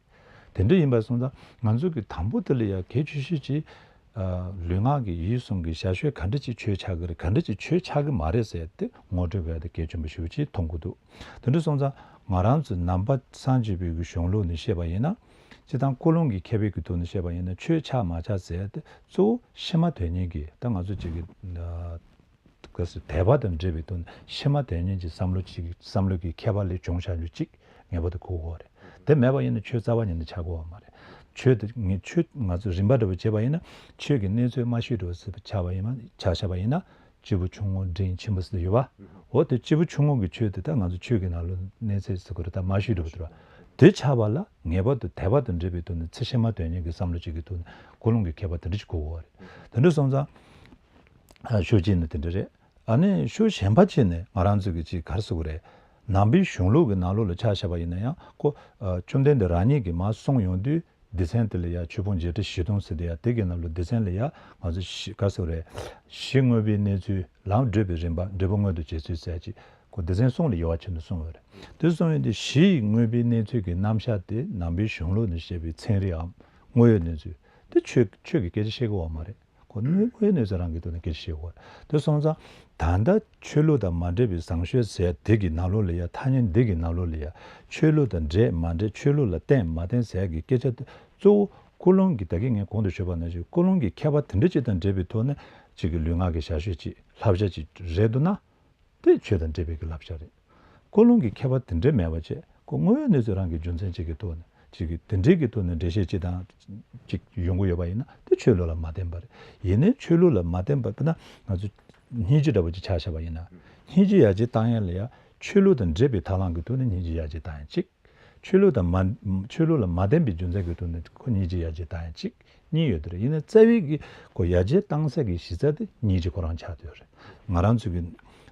དེ་འདྲ་ཡིན་པ་སོང་ཙང་ང་ཚོ་གི་དང་པོ་དེ་ལ་ཡ་གལ་ཆེ་ཤོས་ཅིག་ཨ་ལུས་ངག་གི་ཡིད་གསུམ་གྱི་བྱ་སྤྱོད་ག་འདྲ་ཅིག་ཆོས་ཆགས་ཀྱི་རེད། ག་འདྲ་ཅིག་ཆོས་ཆགས་ཀྱི་མ་རེད་ཟེར་ཏེ་ངོ་སྤྲོད་དགོས་ཡ་དེ་གལ་ཆེན་པོ་ཞེ་པོ་ཅིག་མཐོང་གི་འདུག་དེ་འདྲ་སོང་ཙང་ང་རང་ཚོ་ནང་པ་སངས་རྒྱས་པའི་གི་གཞུང་ལུགས་ནས་བཤད་པ་ཡིན་ན། སྤྱིར་བཏང་ཀུན་སློང་གི་མཁས་པའི་གི་ཐོག་ནས་བཤད་པ་ཡིན་ན་ཆོས་ཆགས་མ་ཆགས་ཟེར་ཏེ་གཙོ་བོ་ཕྱི་མ་དོན་གཉེར་གྱི་ད་ང་ཚོ་གཅིག་གི་ཨ་ག་ཟེར་དད་པ་དང་འབྲེལ་བའི་ཐོག་ནས་ཕྱི་མ་དོན་གཉེར་གྱི་བསམ་བློ་གཅིག་བསམ་བློ་གི་ཁྱད་པར་ལས་བྱུང་བཞག་རྒྱུ་གཅིག་ངེས་པར་དུ་གོ་དགོས་རེད། དེ་མེད་པ་ཡིན་ན་ཆོས་རྩ་བ་ཉིད་ནས་ཆགས་དགོས་པ་མ་རེད། ཆོས་དེ་ངས་ཆོས་ང་ཚོས་རིམ་པ་འདྲ་པོ་བྱས་པ་ཡིན་ན་ཆོས་ཀྱི་གནས་ཚུལ་མ་ཤེས་འགྲོ་ཟེར་བ་ཆགས་པ་ཡིན་ན་ཆ་བཞག་པ་ཡིན་ན། སྐྱེས་བུ་ཆུང་ངུ་འབྲིང་ཆེན་པོ་ཟེར་ཡོད་པ། འོ་དེ་སྐྱེས་བུ་ཆུང་ངུ་གི་ཆོས་དེ་ད་ང་ཚོ་ཆོས་ཀྱི་ནང་ལོགས་གནས་ཚད་ཟེར་དགོས་རེད། ད་མ་ཤེས་འགྲོ་བ་དེ་རེད་བ། དེ་ཆགས་པ་ལ་ངེས་པར་དུ་དད་པ་དང་འབྲེལ་བའི་ཐོག་ནས་ཚེ་ཕྱི་མ་དོན་གཉེར་གྱི་བསམ་བློ་གཅིག་གི་ཐོག་ནས་ཀུན་སློང་གི་ཁྱད་པར་དེ་འདྲ་ཅིག་གོ་དགོས་པ་རེད། དེ་འདྲ་སོང་ཙང་། ཨ་ཕྱོགས་གཅིག་ནས་དེ་འདྲ་རེད། ཨ་ནི་ཕྱོགས་གཞན་པ་གཅིག་ནས་ང་རང་ཚོ་གི་ཅིག་ག་རེ་ཟེར་དགོས་རེད། ནང་པའི་གཞུང་ལུགས་ཀྱི་ནང་ལོགས་ལ་ཆ་བཞག་པ་ཡིན་ན་ཡང་ཁོ་ཨ་བཅོམ་ལྡན་འདས་རང་ཉིད་ཀྱིས་མར་གསུངས་ཡོང་དུས། སྡེ་ཚན་དེ་ལ་ཡ་ཆོས་ཕུང་བརྒྱད་ཁྲི་བཞི་སྟོང་ཟེར་དེ་ཡ་དེ་གི་ནང་ལོགས་སྡེ་ཚན་ལ་ཡ་ང་ཚོ་གཞི་ག་ཟེར་རེད། གཞི་དངོས་པོའི་གནས་ཚུལ་ལམ་བགྲོད་པའི་རིམ་པ་འབྲས་བུ་མངོན་དུ་བྱེད་ཚུལ་ཟེར་ཅིག་ཁོ་སྡེ་ཚན་གསུམ་ལ་དབྱེ་བ་ཕྱེ་ནས་གསུངས་ཡོད་རེད། དེ་གསུངས་ཡོད་དུས་གཞི་ཡི་དངོས་པོའི་གནས་ཚུལ་གྱི་རྣམ་གཞག་དེ་ནང་པའི་གཞུང་ལུགས་ནས་བཤད་པའི་ཚན་རིག་གམ་དངོས་ཡོད་གནས་ཚུལ་དེ་ཆོས་ཆོས་ཀྱི་སྐད་ཆ་བཤད་དགོས་པ་མ་རེད། ཁོ་དངོས་དངོས་གནས་ཚུལ་རང་གི་ཐོག་ནས་སྐད་ཆ་བཤད་དགོས་པ་རེད། དེ་སོང་ཙང་ད་ལྟ་ཆོས་ལུགས་དང་མ་འདྲེས་པའི་བཟང་སྤྱོད་ཟེར་དེ་གི་ནང་ལོགས་ལ་ཡ་ཐ་སྙད་འདི་གི་ནང་ལོགས་ལ་ཡ་ཆོས་ལུགས་དང་འདྲེས་མ་འདྲེས་ཆོས་ལུགས་ལ་བརྟེན་མ་བརྟེན་ཟེར་གི་སྐད་ཆ་དེ་གཙོ་བོ་ཀུན་སློང་གི་ད་གིན་ངས་གོང་དུ་ཞུས་པ་ནང་བཞིན་ཀུན་སློང་གི་ཁྱད་པར་དེ་འདྲ་ཅིག་དང་འབྲེལ་བའི་ཐོག་ནས་ཅིག་གི་ལུས་ངག་གི་བྱ་སྤྱོད་ཅིག་བསླབ་བྱ་ཅིག་རེད་འདུག་ན། དེ་ཆོས་དང་འབྲེལ་བའི་གི་བསླབ་བྱ་རེད། ཀུན་སློང་གི་ཁྱད་པར་དེ་འདྲ་མེད་པ་བྱས་ཁོ་དངོས་ཡོད་གནས་ཚུལ་རང་གི་རྒྱུ་མཚན་གཅིག་གི་ཐོག་ནས་གཅིག་གི་དེ་འདྲའི་གི་ཐོག་ནས་འགྲེལ་བཤད་གཅིག་དང་གཅིག་ཡོང་གི་ཡོད་པ་ཡིན་ན་དེ་ཆོས་ལུགས་ལ་མ་བརྟེན་པ་རེད། ཡིན་ནའི་ཆོས་ལུགས་ལ་མ་བརྟེན་པ་དཔེར་ན་ང་ཚོ་སྙིང་རྗེ་འདྲ་པོ་ཅིག་ཆ་བཞག་པ་ཡིན་ན་སྙིང་རྗེ་ཡར་རྒྱས་བཏང་ཡ་ལ་ཡ་ཆོས་ལུགས་དང་འབྲེལ་བའི་ཐབས་ལམ་གི་ཐོག་ནས་སྙིང་རྗེ་ཡར་རྒྱས་བཏང་ཡ་གཅིག་ཆོས་ལུགས་དང་མ་ཆོས་ལུགས་ལ་མ་བརྟེན་པའི་རྒྱུ་མཚན་གྱི་ཐོག་ནས་ཁོ་སྙིང་རྗེ་ཡར་རྒྱས་བཏང་ཡ་གཅིག་གཉིས་ཡོད་དེ་རེད། ཡིན་ན་རྩ་བའི་གི་ཁོ་ཡར་རྒྱས་བཏང་ས་གི་གཞི་རྩ་དེ་སྙིང་རྗེ་ཁོ་རང་ཆགས་བསྡད་ཡོད་རེད། ང་རང་ཚོ་གི་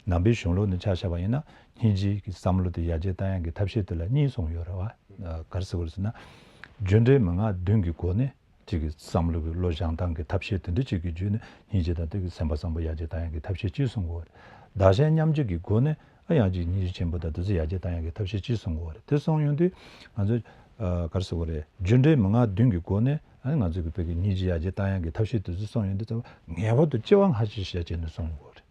ནང་པའི་གཞུང་ལུགས་ནས་ཆ་བཞག་པ་ཡིན་ན་སྙིང་རྗེ་གི་བསམ་བློ་དེ་ཡར་རྒྱས་བཏང་ཡ་གི་ཐབས་ཤེས་དེ་ལ་གཉིས་གསུངས་ཡོད་རེད་བ། ག་རེ་ཟེར་དགོས་རེད་ཟེར་ན། རྒྱུ་འབྲས་མན་ངག་བདུན་གྱི་སྒོ་ནས་ ཅིག་གི་བསམ་བློ་གི་བློ་སྦྱང་སྟངས་ཀྱི་ཐབས་ཤེས་དེ་འདྲ་ཅིག་གི་བརྒྱུད་ནས་སྙིང་རྗེ་དང་དེ་གི་སེམས་པ་བཟང་པོ་ཡར་རྒྱས་བཏང་ཡག་གི་ཐབས་ཤེས་གཅིག་གསུང་གི་ཡོད་རེད། བདག་གཞན་མཉམ་བརྗེ་གི་སྒོ་ནས་ཨ་ཡང་ཅིག་སྙིང་རྗེ་ཆེན་པོ་དང་དེ་ཚོ་ཡར་རྒྱས་བཏང་ཡག་གི་ཐབས་ཤེས་གཅིག་གསུང་གི་ཡོད་རེད། དེ་གསུངས་ཡོང་དུས་ང་ཚོས་ཨ་ག་རེ་ཟེར་དགོས་རེད། རྒྱུ་འབྲས་མན་ངག་བདུན་གྱི་སྒོ་ནས་ཨ་ང་ཚོ་གི་བོད་ཀྱི་སྙིང་རྗེ་ཡར་རྒྱས་བཏང་ཡག་གི་ཐབས་ཤེས་དེ་ཚོ་གསུངས་ཡོང་དུས་ཙམ་པ་ངེས་པར་དུ་སྐྱེ་བ་སྔ་ཕྱི་ཞེས་བྱས་ནས་གསུངས་ཡོང་གི་ཡོད་རེད།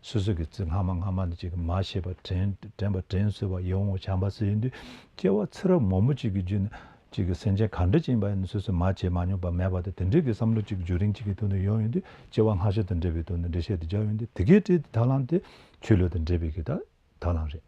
སོ་སོ་གི་ཚེ་སྔ་མ་སྔ་མ་ནས་ཅིག་གི་མ་ཤེས་པ་དྲན་དྲན་པ་དྲན་གསོས་པ་ཡིད་འོང་བ་བྱམས་པ་ཟེར་ཡོང་དུས་སྐྱེ་བ་ཚེ་རབས་མང་པོ་ཅིག་གི་རྒྱུད་ནས་ཅིག་གི་སེམས་ཅན་ག་འདྲ་ཅིག་ཡིན་པ་ཡིན་ན་སོ་སོས་མ་བྱས་མ་མྱོང་པ་མེད་པ་དང་དེ་འདྲའི་གི་བསམ་བློ་ཅིག་བརྒྱུད་རིམ་ཅིག་གི་ཐོག་ནས་ཡོང་ཡོང་དུས་སྐྱེ་བ་སྔ་ཕྱི་དང་འབྲེལ་བའི་ཐོག་ནས་འགྲེལ་བཤད་དེ་རྒྱག་ཡོང་དུས་དེ་གའི་གྲས་དེ་ད་ལམ་དེ་ཆོས་ལུགས་དང་འབྲེལ་བའི་གི་ད་ད་ལམ་རེད།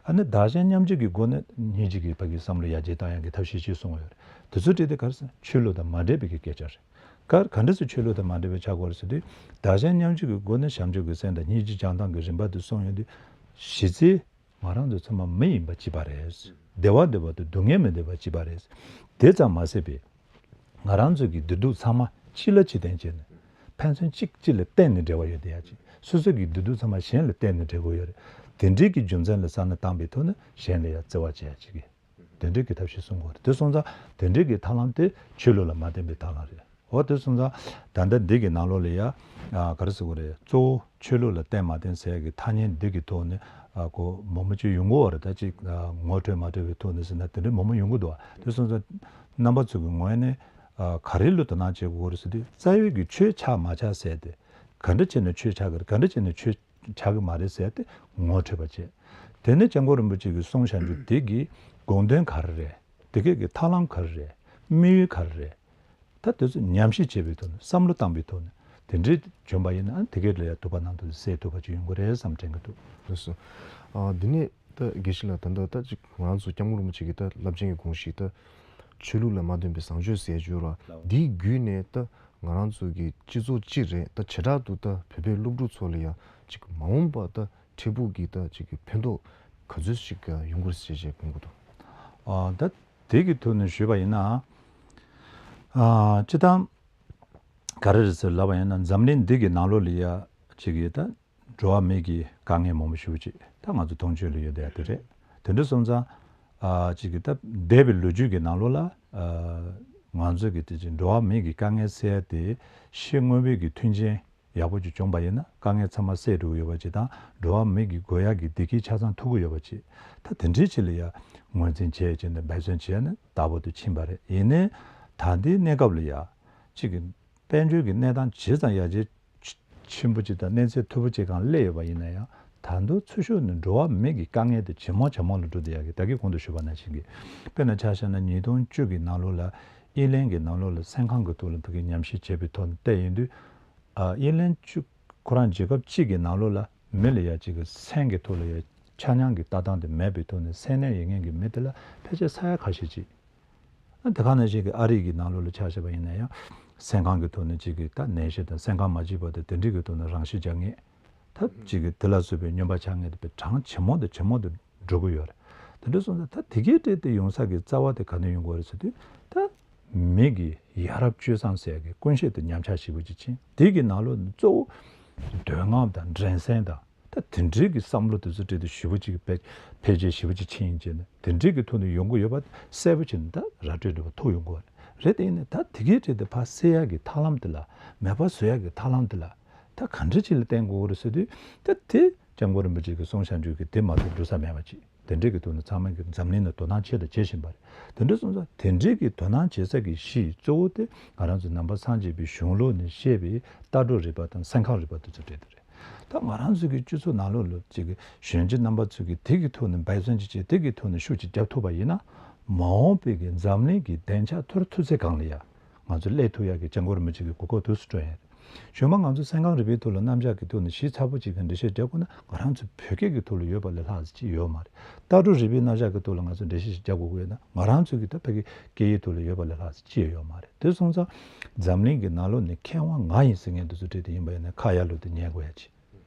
ཨ་ནི་བདག་གཞན་མཉམ་བརྗེ་གི་སྒོ་ནས་སྙིང་རྗེ་གི་ཕ་གི་བསམ་བློ་ཡར་རྒྱས་བཏང་ཡག་གི་ཐབས་ཤེས་ཅིག་གསུངས་ཡོད་རེད། དེ་ཚོ་གྲས་དེ་ག་རེ་ཟེར་ན་ཆོས་ལུགས་དང་མ་འབྲེལ་བའི་གི་སྐད་ཆ་རེད། ག་ག་འདྲ་སེ་ཆོས་ལུགས་དང་མ་འབྲེལ་བའི་ཆགས་ཀྱི་ཡོད་རེད་ཟེར་དུས། བདག་གཞན་མཉམ་བརྗེ་གི་སྒོ་ནས་བྱམས་སྐྱོང་གི་སེམས་དང་སྙིང་རྗེ་སྦྱང་སྟངས་ཀྱི་རིམ་པ་དེ་གསུངས་ཡོང་དུས། གཞི་རྩའི་ང་རང་ཚོ་ཚང་མ་མི་ཡིན་པ་གཅིག་པ་རེད། བདེ་བ་འདོད་པ་དང་སྡུག་བསྔལ་མི་འདོད་པ་གཅིག་པ་རེད། དེ་ཙམ་མ་ཟད་པའི་ང་རང་ཚོ་གི་བདེ་སྡུག་ཚང་མ་གཅིག་ལ་གཅིག་བརྟེན་བྱས་ནས་ཕན་ཚུན་གཅིག་གཅིག་ལ་བརྟེན་ནས་འབྲེལ་བ་ཡོད་བསྡད་ཡག་ཅིག་སོ་སོ་གི་བདེ་སྡུག་ཚང་མ་གཞན་ལ་བརྟེན་ནས་འབྲེལ་དགོས་ཡོད་རེད། དེ་འདྲའི་གི་རྒྱུ་མཚན་ལ་བསམ་བློ་བཏང་པའི་ཐོག་ནས་གཞན་ལ་ཡང་བརྩེ་བ་བྱེད་ཡག་ཅིག་གི་དེ་འདྲའི་གི་ཐབས་ཤེས་གསུང་དགོས་རེད། དེ་སོང་ཙང་དེ་འདྲའི་གི་ཐབས་ལམ་དེ་ཆོས་ལུགས་ལ་མ་བརྟེན་པའི་ཐབས་ལམ་རེད། འོ་དེ་སོང་ཙང་ད་ལྟ་འདི་གི་ནང་ལོགས་ལ་ཡ་ཨ་ག་རེ་ཟེར་དགོས་རེད། གཙོ་བོ་ཆོས་ལུགས་ལ་བརྟེན་མ་བརྟེན་ཟེར་ཡ་གི་ཐ་སྙད་འདི་གི་ཐོག་ནས་ཨ་གོ་མང་པོ་ཅིག་ཡོང་གི་ཡོད་རེད། ད་ཅིག་ཨ་ངོ་འཕྲོད་མ་འཕྲོད་པའི་ཐོག་ནས་ཟེར་ན་དེ་འདྲའི་མང་པོ་ཡོང་གི་འདུག་དེ་སོང་ཙང་རྣམ་པ་ཚོ་གི་ངོས་ནས་ཨ་ག་རེ་ལ་དོ་སྣང་བྱེད་དགོས་རེད་ཟེར་དུས་རྩ་བའི་གི་ཆོས་ཆགས་མ་ཆགས་ཟེར་དེ་ག་འདྲ་བྱས་ནས་ཆོས་ཆགས་ཀྱི་རེད། ག་འདྲ་བྱས་ནས་ཆོས་ཆགས་ཀྱི་མ་རེད་ཟེར་ཏེ་ངོ་འཕྲོད་པ་བྱས། དེ་ནས་སྐྱབས་མགོན་རིན་པོ་ཆེ་གིས་གསུངས་བཞག་རྒྱུ་དེ་གི་དགོངས་དོན་ག་རེ་རེད། དེ་གའི་གི་ཐབས་ལམ་ག་རེ་རེད། དམིགས་ཡུལ་ག་རེ་རེད། ད་དེ་ཚོ་ཉམས་ཞིབ་བྱེད་པའི་ཐོག་ནས་བསམ་བློ་བཏང་པའི་ཐོག་ནས་དེ་འདྲའི་བྱུང་པ་ཡིན་ན་དེ་གའི་ལ་ཡ་ཐུབ་པ་ནང་དུ་གསལ་ཐུབ་པ་ཅིག་ཡོང་གི་རེད་བསམ་དྲན་གི་འདུག་ལགས་སོ། ཨ་འདི་ནས་ད་དགེ་བཤེས་ལགས་ད་ལྟ་ད་ཅིག་ང་རང་ཚོ་སྐྱབས་མགོན་རིན་པོ་ཆེ་གི་ད་རླབས་ཆེན་གྱི་དགོངས་གཞི་ད་ཆོས་ལུགས་ལ་མ་བརྟེན་པའི་བཟང་སྤྱོད་ཟེར་རྒྱུ་ར་འདིའི་བརྒྱུད་ནས་ད་ང་རང་ཚོ་གི་སྤྱི་ཚོགས་གཅིག་རེད། ད་བྱེ་བྲག་ཏུ་ད་བོད་པའི་སློབ་ཕྲུག་ཚོ་ལ་ཡང་ཅིག་མ་འོངས་པ་ད་འཕྲལ་ཕུགས་ཀྱི་ད་ཅིག་གི་ཕན་ཐོགས་ག་ཚོད་ཅིག་ཡོང་གི་རེད་ཟེར་བྱས་དགོངས་ཀྱི་འདུག་ཨ་ད་དེ་གི་ཐོག་ནས་ཞུས་པ་ཡིན་ན། ཨ་སྤྱི་བཏང་ག་རེ་རེད་ཟེར་ལབ་པ་ཡིན་ན་འཛམ་གླིང་འདི་གི་ནང་ལོགས་ལ་ཡ་ཅིག་གི་ད་འགྲོ་བ་མི་གི་དཀའ་ངལ་མང་པོ་ཞེ་པོ་ཅིག་ད་ང་ཚོ་མཐོང་ཆོས་ལ་ཡོད་བསྡད་ཡ་དེ་རེད། དེ་འདྲ་སོང་ཙང་ཨ་ཅིག་གི་ད་འདས་པའི་ལོ་རྒྱུས་ཀྱི་ནང་ལོགས་ལ་ཨ་ང་ཚོ་གི་དེ་ཅིག་འགྲོ་བ་མི་གི་དཀའ་ངལ་སེལ་ཡ་དེ་ཕྱི་དངོས་པོའི་གི་མཐུན་རྐྱེན་ཡག་པོ་ཅིག་བྱུང་པ་ཡིན་ན་དཀའ་ངལ་ཚང་མ་སེལ་འགྲོ་གི་ཡོད་པ་ཅིག་དང་འགྲོ་བ་མི་གི་དགོས་ཡག་གི་བདེ་སྐྱིད་ཆ་ཚང་ཐོབ་ཀྱི་ཡོད་པ་ཅིག་ད་དེ་འདྲའི་ཆེད་ལ་ཡ་ངོས་འཛིན་བྱས་བྱས་ནས་འབད་བརྩོན་བྱས་ནས་དག་པོ་དུ་ཕྱིན་པ་རེད། ཡིན་ནའི་ད་ལྟའི་གནས་སྐབས་ལ་ཡ་གཅིག་གི་དཔལ་འབྱོར་གྱི་གནས་སྟངས་ཇི་ཙམ་ཡར་རྒྱས་ཆེན་པོ་ཅིག་དང་གནས་ཚད་མཐོ་པོ་ཅིག་སྒང་སླེབས་ཡོད་པ་ཡིན་ན་ཡང་ད་དུང་འཚོ་བཞུགས་ནི་འགྲོ་བ་མི་གི་དཀའ་ངལ་དེ་ཇེ་མང་ཇེ་མང་ལ་འགྲོ་བསྡད་ཡག་གི་ད་གིན་གོང་དུ་ཞུས་པ་ནང་བཞིན་གྱི་དཔེར་ན་ཆ་བཞག་ན་ཉིས་སྟོང་བཅུ་གི་ནང་ལོགས་ལ་ཨི་ལན་གྱི་ནང་ལོགས་ལ་སེམས་ཁམས་ཀྱི་ཐོག་ལ་ཕ་གི་ཉམས་ཞིབ་བྱས་པའི་ཐོག་ནས་བལྟས་ཡིན་དུས། ཨ་ཨི་ལན་བཅུ་ཁོ་རང་རྒྱལ་ཁབ་གཅིག་གི་ནང་ལོགས་ལ་མི་ལ་ཡ་གཅིག་གི་སེམས་ཀྱི་ཐོག་ལ་ཡ་ཆ་མཉམ་གྱི་ལྟ་སྟངས་དེ་མེད་པའི་ཐོག་ནས་སེམས་ནད་ཡོད་མཁན་གྱི་མི་དེ་ལ་ཕལ་ཆེར་ས་ཡ་ཁ་ཤས་ཅིག་ཨ་དེ་ག་ནང་བཞིན་གྱི་ཨ་རི་གི་ནང་ལོགས་ལ་ཆ་བཞག་པ་ཡིན་ན་ཡང་སེམས་ཁམས་ཀྱི་ཐོག་ནས་གཅིག་གི་ད་ནད་གཞི་དང་སེམས་ཁམས་མ་སྐྱིད་པ་དང་དེ་འདྲའི་གི་ཐོག་ནས་རང་ཤི་རྒྱག་མཁན་ཐབས་གཅིག་གི་དེ་ལ་སོགས་པའི་སྨྱོན་པ་ཆགས་མཁན་དེ་པའི་གྲངས་ཇེ་མང་དུ་ཇེ་མང་དུ་འགྲོ་གི་ཡོད་རེད། དེ་འདྲ་སོང་ཙང་ད་དེ་གའི་གྲས་དེ་ཡོང་ས་གི་རྩ་བ་དེ་ག་ནས་ཡོང་དགོས་རེད་ཟེར་དུས་ད་མི་གི་ཡ་རབས་སྤྱོད་བཟང་ཟེར་ཡ་གི་ཀུན་སྤྱོད་དེ་ཉམས་ཆག་ཞེ་པོ་ཅིག་ཕྱིན། དེ་གི་ནང་ལོགས་ནས་གཙོ་བོ་འདོད་རྔམ་དང་འགྲན་སེམས་དང་ད་དེ་འདྲའི་གི་བསམ་བློ་དེ་ཚོ་གྲས་དེ་ཞེ་པོ་ཅིག་འཕེལ་འཕེལ་རྒྱས་ཞེ་པོ་ཅིག་ཕྱིན་ཡིན་ཅེ་ན་དེ་འདྲའི་གི་ཐོག་ནས་ཡོང་གི་ཡོད་པ་གསལ་པོ་བྱས་ནས་ད་ར་སྤྲོད་འདྲ་པོ་ཐུག་ཡོང་གི་ཡོད་རེད། དེ་ཡིན་ནའི་ད་དེ་གའི་གྲས་དེ་ཕར་སེལ་ཡ་གི་ཐབས་ལམ་དེ་ལ་མེད་པ་བཟོ་ཡ་གི་ཐབས་ལམ་དེ་ལ་ད་ག་འདྲ་ཅིག་ལ་བརྟེན་དགོས་རེད་ཟེར་དུས་ད་དེ། སྐྱབས་མགོན་རིན་པོ་ཆེ་གིས་གསུངས་བཞག་རྒྱུ་གི་དེ་མ་གཏོགས་འགྲོ་ས་མེད་པ་ཅིག་དེ་འདྲའི་གི་ཐོག་ནས་ཚང་མ་གི་འཛམ་གླིང་ནང་དོ་སྣང་བྱེད་དང་བྱེད་བཞིན་པ་རེད། དེ་འདྲ་སོང་ཙང་དེ་འདྲའི་གི་དོ་སྣང་བྱེད་ས་གི་གཞི་གཙོ་བོ་དེ་ང་རང་ཚོ་ནང་པ་སངས་རྒྱས་པའི་གཞུང་ལུགས་ནས་བཤད་པའི་ལྟ་གྲུབ་རིག་པ་དང་སེམས་ཁམས་རིག་པ་དེ་ཚོ་རེད་དེ་རེད། ད་ང་རང་ཚོ་གི་སྤྱི་ཚོགས་ནང་ལོགས་ལ་ཅིག་གི་གཞོན་སྐྱེས་རྣམ་པ་ཚོ་གི་དེ་གི་ཐོག་ནས་འབད་བརྩོན་ཅིག་བྱས་དེ་གི་ཐོག་ནས་ཤུགས་ཅིག་རྒྱབ་ཐུབ་པ་ཡིན་ན་མ་འོངས་པའི་གི་འཛམ་གླིང་གི་བདེ་འཇགས་མཐོ་རུ་མཐོ་ཚད་སྒང་ལ་ཡ་ང་ཚོ་སླེབས་ཐུབ་ཡ་གི་སྐྱབས་མགོན་རིན་པོ་ཆེ་གི་གོ་སྐབས་དུས་སུ་བསྐྲུན་ཡ་རེད། གཞུག་མ་ང་ཚོ་སེམས་ཁམས་རིག་པའི་ཐོག་ལ་རྣམ་གཞག་གི་ཐོག་ནས་ཞིབ་ཚགས་པོ་ཅིག་གི་འགྲེལ་བཤད་རྒྱག་དགོས་ན་ང་རང་ཚོ་བོད་སྐད་ཀྱི་ཐོག་ལ་ཡོད་པ་ལས་ལྷག་ཙམ་ཅི་ཡོད་མ་རེད། ལྟ་གྲུབ་རིག་པའི་རྣམ་གཞག་གི་ཐོག་ལ་ང་ཚོ་འགྲེལ་བཤད་ཞིག་རྒྱག་དགོས་ཀྱི་ཡོད་ན་ང་རང་ཚོ་གི་ད་ཕ་གི་སྐད་ཡིག་ཐོག་ལ་ཡོད་པ་ལས་ལྷག་ཙམ་ཅི་ཡང་ཡོད་མ་རེད། དེ་སོང་ཙང་འཛམ་གླིང་གི་ནང་ལོགས་ནས་མཁས་དབང་ང་ཡིན་ཟེར་མཁན་དེ་ཚོ་གྲས་དེ་ཡིན་པ་ཡིན་ན་ཁ་ཡར་ལོག་སྟེ་ཉན་དགོས་ཡ་ཅིག་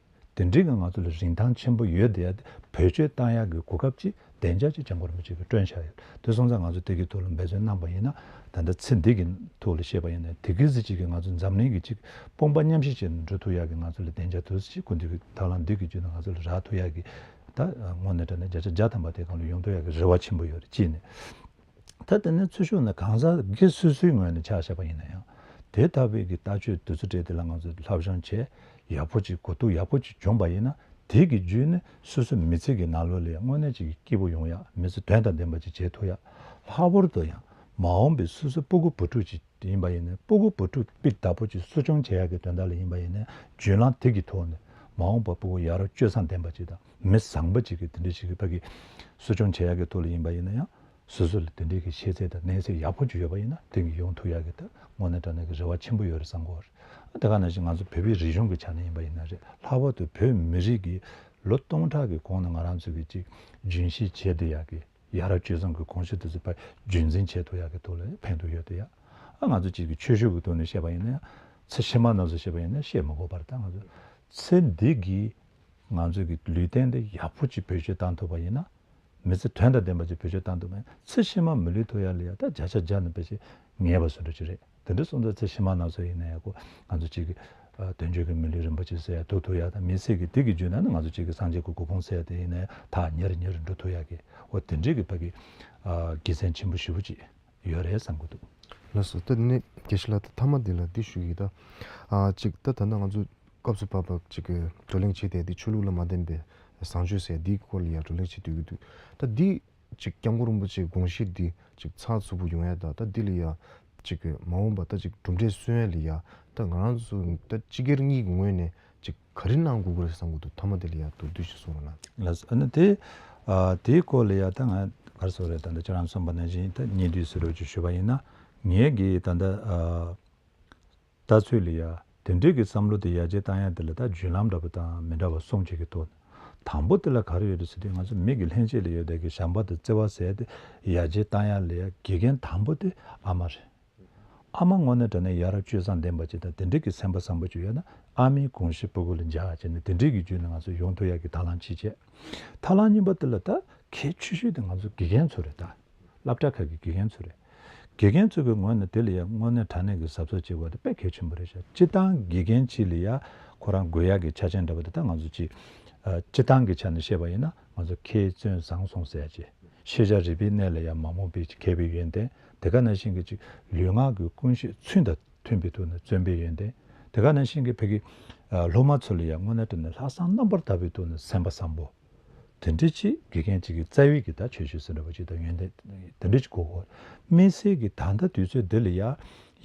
དེ་འདྲའི་གི་ང་ཚོ་ལ་རིན་ཐང་ཆེན་པོ་ཡོད་དེ་ཡ་དེ་བེད་སྤྱོད་བཏང་ཡག་གི་གོ་སྐབས་ཅིག་བདེ་འཇགས་ཅིག་སྐྱབས་མགོན་རིན་པོ་ཆེ་གིས་བསྐྲུན་བཞག་ཡོད། དེ་སོང་ཙང་ང་ཚོ་དེ་གི་ཐོག་ལ་འབད་བརྩོན་གནང་པ་ཡིན་ན་ད་ལྟ་ཚེ་འདི་གི་ཐོག་ལ་བཤད་པ་ཡིན་ན་དེ་གི་ཟིག་ཅིག་གི་ང་ཚོ་འཛམ་གླིང་གི་ཅིག་དཔུང་པ་མཉམ་གཤིབ་བྱས་ནས་འགྲོ་ཐུབ་ཡག་གི་ང་ཚོ་ལ་བདེ་འཇགས་དུ་ཟིག་ཅིག་སྐུ་མདུན་གྱི་ཐབས་ལམ་འདི་གི་བརྒྱུད་ནས་ང་ཚོ་ལ་རག་ཐུབ་ཡག་གི་ད་དངོས་གནས་དྲང་གནས་བརྒྱ་ཆ་བརྒྱ་ཐམ་པ་དེ་སྒང་ལ་ཡོང་ཐུབ་ཡག་གི་རེ་བ་ཆེན་པོ་ཡོད་རེད། གཅིག་ནས། ད་དེ་ནས་ཚུར་ཤོག་ནས་གང་ཟག་སྒེར་སོ་སོའི་ངོས་ནས་ཆ་བཞག་པ་ཡིན་ན་ཡང་། དེ་ལྟ་བུའི་གི་ལྟ་སྤྱོད་དེ་ཚོ་སྤྲད་དེ་ལ་ང་ཚོས་སློབ་སྦྱོང་བྱས། ཡག་པོ་ཅིག་གོ་རྟོགས་ཡག་པོ་ཅིག་བྱུང་པ་ཡིན་ན། དེ་གི་བརྒྱུད་ནས་སོ་སོ་མི་ཚེ་གི་ནང་ལོགས་ལ་ཡང་དངོས་གནས་ཅིག་སྐྱིད་པོ་ཡོང་ཡག་མི་ཚེ་དོན་དང་ལྡན་པ་ཅིག་བྱེད་ཐུབ་ཡག་ལྷག་པར་དུ་ཡང་མ་འོངས་པའི་སོ་སོ་སྤུ་གུ་བུ་ཕྲུག་ཅིག་ཡིན་པ་ཡིན་ན། སྤུ་གུ་བུ་ཕྲུག་སྤུས་དག་པོ་ཅིག་གསོ་སྐྱོང་བྱེད་ཡག་གི་དོན་དག་ལ་ཡིན་པ་ཡིན་ན། བརྒྱུད་ལམ་དེ་གི་ཐོག་ནས་མ་འོངས་པ་སྤུ་གུ་ཡ་རབས་སྤྱོད་བཟང་ལྡན་པ་ཅིག་དང་མི་བཟང་པོ་ཅིག་གི་དེ་འདྲ་ཞིག་གི་ཕ་གི་གསོ་སྐྱོང་བྱེད་ཡག་གི་ཐོག་ལ་ཡིན་པ་ཡིན་ན་ཡང་། སོ་སོ་ལ་དེ་འདྲའི་གི་ཤེས་ཚད་དང་གནས་ཚད་ཡག་པོ་ཅིག་ཡོད་པ་ཡིན་ན། དེ་གི་ཡོང་ཐུབ་ཡག་གི་ད་དངོས་གནས་དྲང་གནས་ཀྱི་རེ་བ་ཆེན་པོ་ཡོད་རེད་བསམ་གྱི་ཡོད་རེད། དེ་ག་ནང་བཞིན་ང་ཚོ་བོད་པའི་རིག་གཞུང་གི་ཆ་ནས་ཡིན་པ་ཡིན་ན་རེད། ལྷག་པར་དུ་བོད་མི་རིགས་ཀྱི་ལོ་སྟོང་ཕྲག་གི་གོང་ནས་ང་རང་ཚོ་གི་ཅིག་རྒྱུན་ཤེས་བྱེད་བསྡད་ཡག་གི་ཡ་རབས་སྤྱོད་བཟང་གི་གོམས་གཤིས་དེ་ཚོ་ཕར་རྒྱུན་འཛིན་བྱེད་ཐུབ་ཡག་གི་ཐོག་ལ་ཕན་ཐོགས་ཡོད་དེ་ཡ། ཨ་ང་ཚོ་གཅིག་གི་ཆོས་ཕྱོགས་ཀྱི་ཐོག་ནས་བཤད་པ་ཡིན་ན་ཡང་། ཚེ་ཕྱི་མ་རྣམས་སུ་བཤད་པ་ཡིན་ན་བཤད་མི་དགོས་པར། ད་ང་ཚོ་ཚེ་འདི་གི་ང་ཚོ་གི་ལུས་རྟེན་འདི་ཡག་པོ་ཅིག་བེད་སྤྱོད་བཏང་ཐུབ་པ་ཡིན་ན། མི་ཚེ་དོན་དང་ལྡན་པ་ཅིག་བེད་སྤྱོད་བཏང་ཐུབ་པ་ཡིན་ན། ཚེ་ཕྱི་མ་མི་ལུས་ཐུབ་ཡག་ལ་ཡ་ད་བརྒྱ་ཆ་བརྒྱ་ནས་ཕལ་ཆེར་ངེས་པ་བཟོ་འདྲ་ཅིག་རེད། དེ་འདྲ་སོང་ཙང་ཚེ་ཕྱི་མ་རྣམས་སུ་ཡིན་ན་ཡག་པོ་ང་ཚོ་གཅིག་གི་ཨ་དལ་འབྱོར་གྱི་མི་ལུས་རིན་པོ་ཆེ་ཟེར་ཡག་ཐོབ་ཐུབ་ཡག་དང་། མི་ཚེ་གི་དེ་གི་བརྒྱུད་ནས་ནི་ང་ཚོ་གཅིག་གི་སངས་རྒྱས་ཀྱི་གོ་འཕང་ཟེར་ཡག་དེ་ཡིན་ན་ཡང་ཐག་ཉེ་རུ་ཉེ་རུ་འགྲོ་ཐུབ་ཡག་གི། འོ་དེ་འདྲའི་གི་ཕ་གི་ཨ་དགེ་མཚན་ཆེན་པོ་ཞེ་པོ་ཅིག་ཡོད་རེད་བསམ་གྱི་འདུག། ལགས་སོ། ད་ནི་དགེ་བཤེས་ལགས། ད་མཐའ་མ་འདི་ལ་འདི་ཞུ་གི་ཡིན། ད་ཨ་ཅིག་ད་ད་ལྟ་ང་ཚོ་སྐབས་སུ་བབ་པ་ཅིག་གི་བགྲོ་གླེང་བྱས་ཏེ། འདི་ཆོས་ལུགས་ལ་མ་བརྟེན་པའི་བཟང་སྤྱོད་ཟེར་འདིའི་སྐོར་ལ་ཡ་བགྲོ་གླེང་བྱེད་སྡོད་ཀྱི་འདུག། ད་འདི་ཅིག་སྐྱབས་མགོན་རིན་པོ་ཆེའི་དགོངས་གཞི་འདི་ཅིག་ཚགས་ཚུད་པོ་ཡོང་ཡ་དང་། ད་འདི་ལ་ཡ་ཅིག་གི་མ་འོངས་པ་ད་ཅིག་གྲུབ་འབྲས་སོན་ཡ་ལ་ཡ། ད་ང་རང་ཚོ་ད་སྤྱི་སྒེར་གཉིས་ཀྱི་ངོས་ནས་ཅིག་ག་རེ་གནང་དགོས་ཀྱི་རེད་བསམ་གྱི་འདུག། མཐའ་མ་དེ་ལ་ཡ་མདོར་བསྡུས་ཤིག་གསུང་རོགས་གནང་། ལགས་སོ། ཨ་ནི་དེ་ཨ་དེའི་སྐོར་ལ་ཡ་ད་ང་ག་རེ་ཟེར་དགོས་རེད། ད་ལྟ་ཁྱེད་རང་གསུངས་པ་ནང་བཞིན་ད་སྙིང་བསྡུས་སུ་རོབ་ཅིག་ཞུས་པ་ཡིན་ན། ངེད་ཀྱི་ད་ལྟ་ཨ་ལྟ་ཚུལ་ལ་ཡ་དེ་འདྲའི་གི་བསམ་བློ་དེ་ཡར་རྒྱས་བཏང་ཡ་དེ་ལ་ད་བརྒྱུད་ལམ་འདྲ་པོ་དང་མི་འདྲ་བ་གསུམ་ཅིག་གི་ཐོག་ནས། དང་པོ་དེ་ལ་ག་རེ་ཡོད་རེད་ཟེར་དུས། ང་ཚོ་མི་གི་ལྷན་སྐྱེས་ལ་ཡོད་བསྡད་ཀྱི་བྱམས་པ་དང་བརྩེ་བ་ཟེར་དེ་ཡར་རྒྱས་བཏང་ཡ་ལ་ཡ་དགེ་རྒན་དང་པོ་དེ་ཨ་མ་རེད། ཨ་མ་དངོས་གནས་དྲང་གནས་ཡ་རབས་སྤྱོད་བཟང་ལྡན་པ་ཅིག་དང་དེ་འདྲའི་གི་སེམས་པ་བཟང་པོ་ཅིག་ཡོད་ན། ཨ་མའི་དགོངས་གཞི་སྤུ་གུ་ལ་འཇགས་བྱས་ནས་དེ་འདྲའི་གི་བརྒྱུད་ནས་ང་ཚོ་ཡོང་ཐུབ་ཡག་གི་དང་བླངས་གཅིག་བྱས། དང་བླངས་གཉིས་པ་དེ་ལ་ད་གལ་ཆེ་ཤོས་དེ་ང་ཚོ་དགེ་རྒན་ཚོ་རེད། ད་སློབ་གྲྭ་ཁག་གི་དགེ་རྒན་ཚོ་རེད། དགེ་རྒན་ཚོ་གི་ངོས་ནས་དེ་ལ་ཡང་དངོས་གནས་དྲང་གནས་ཀྱི་གཟབ་གཟབ་བྱེད་དགོས་དེ་དཔེ་གལ་ཆེན་པོ་རེད་ཤག། སྤྱིར་བཏང་དགེ་རྒན་གཅིག་ལ་ཡ་ཁོ་རང་དགོས་ཡག་གི་ཆ་རྐྱེན་འདྲ་པོ་དེ། ད་ང་ཚོ་གཅིག་ཨ་སྤྱིར་བཏང་གི་ཆ་ནས་བཤད་པ་ཡིན་ན། ང་ཚོ་མཁས་བཙུན་བཟང་གསུམ་ཟེར་ཡ་ཅིག། ཤེས་བྱ་རིག་པའི་གནས་ལ་ཡང་མ་རྨོངས་པའི་མཁས་པའི་ཡོན་ཏན། དེ་ག་ནང་བཞིན་གྱི་ཅིག་ལུས་ངག་གི་ཀུན་སྤྱོད་ཚུལ་དང་མཐུན་པའི་ཐོག་ནས་བརྩོན་པའི་ཡོན་ཏན། དེ་ག་ནང་བཞིན་གྱི་བོད་ཀྱི་ཨ་སློབ་མ་ཚོ་ལ་ཡང་དངོས་གནས་དྲང་གནས་ལྷག་བསམ་རྣམ་པར་དག་པའི་ཐོག་ནས་སེམས་པ་བཟང་པོ། དེ་འདྲ་ཅིག་དགེ་རྒན་ཅིག་གི་རྩ་བའི་གི་ད་ཁྱད་ཆོས་ཟེར་འདྲ་པོ་ཅིག་དང་ཡོན་ཏན་དེ་འདྲ་ཅིག་དགོས་གོ། དམིགས་བསལ་གྱི་ད་ལྟ་དུས་ཚོད་འདི་ལ་ཡ་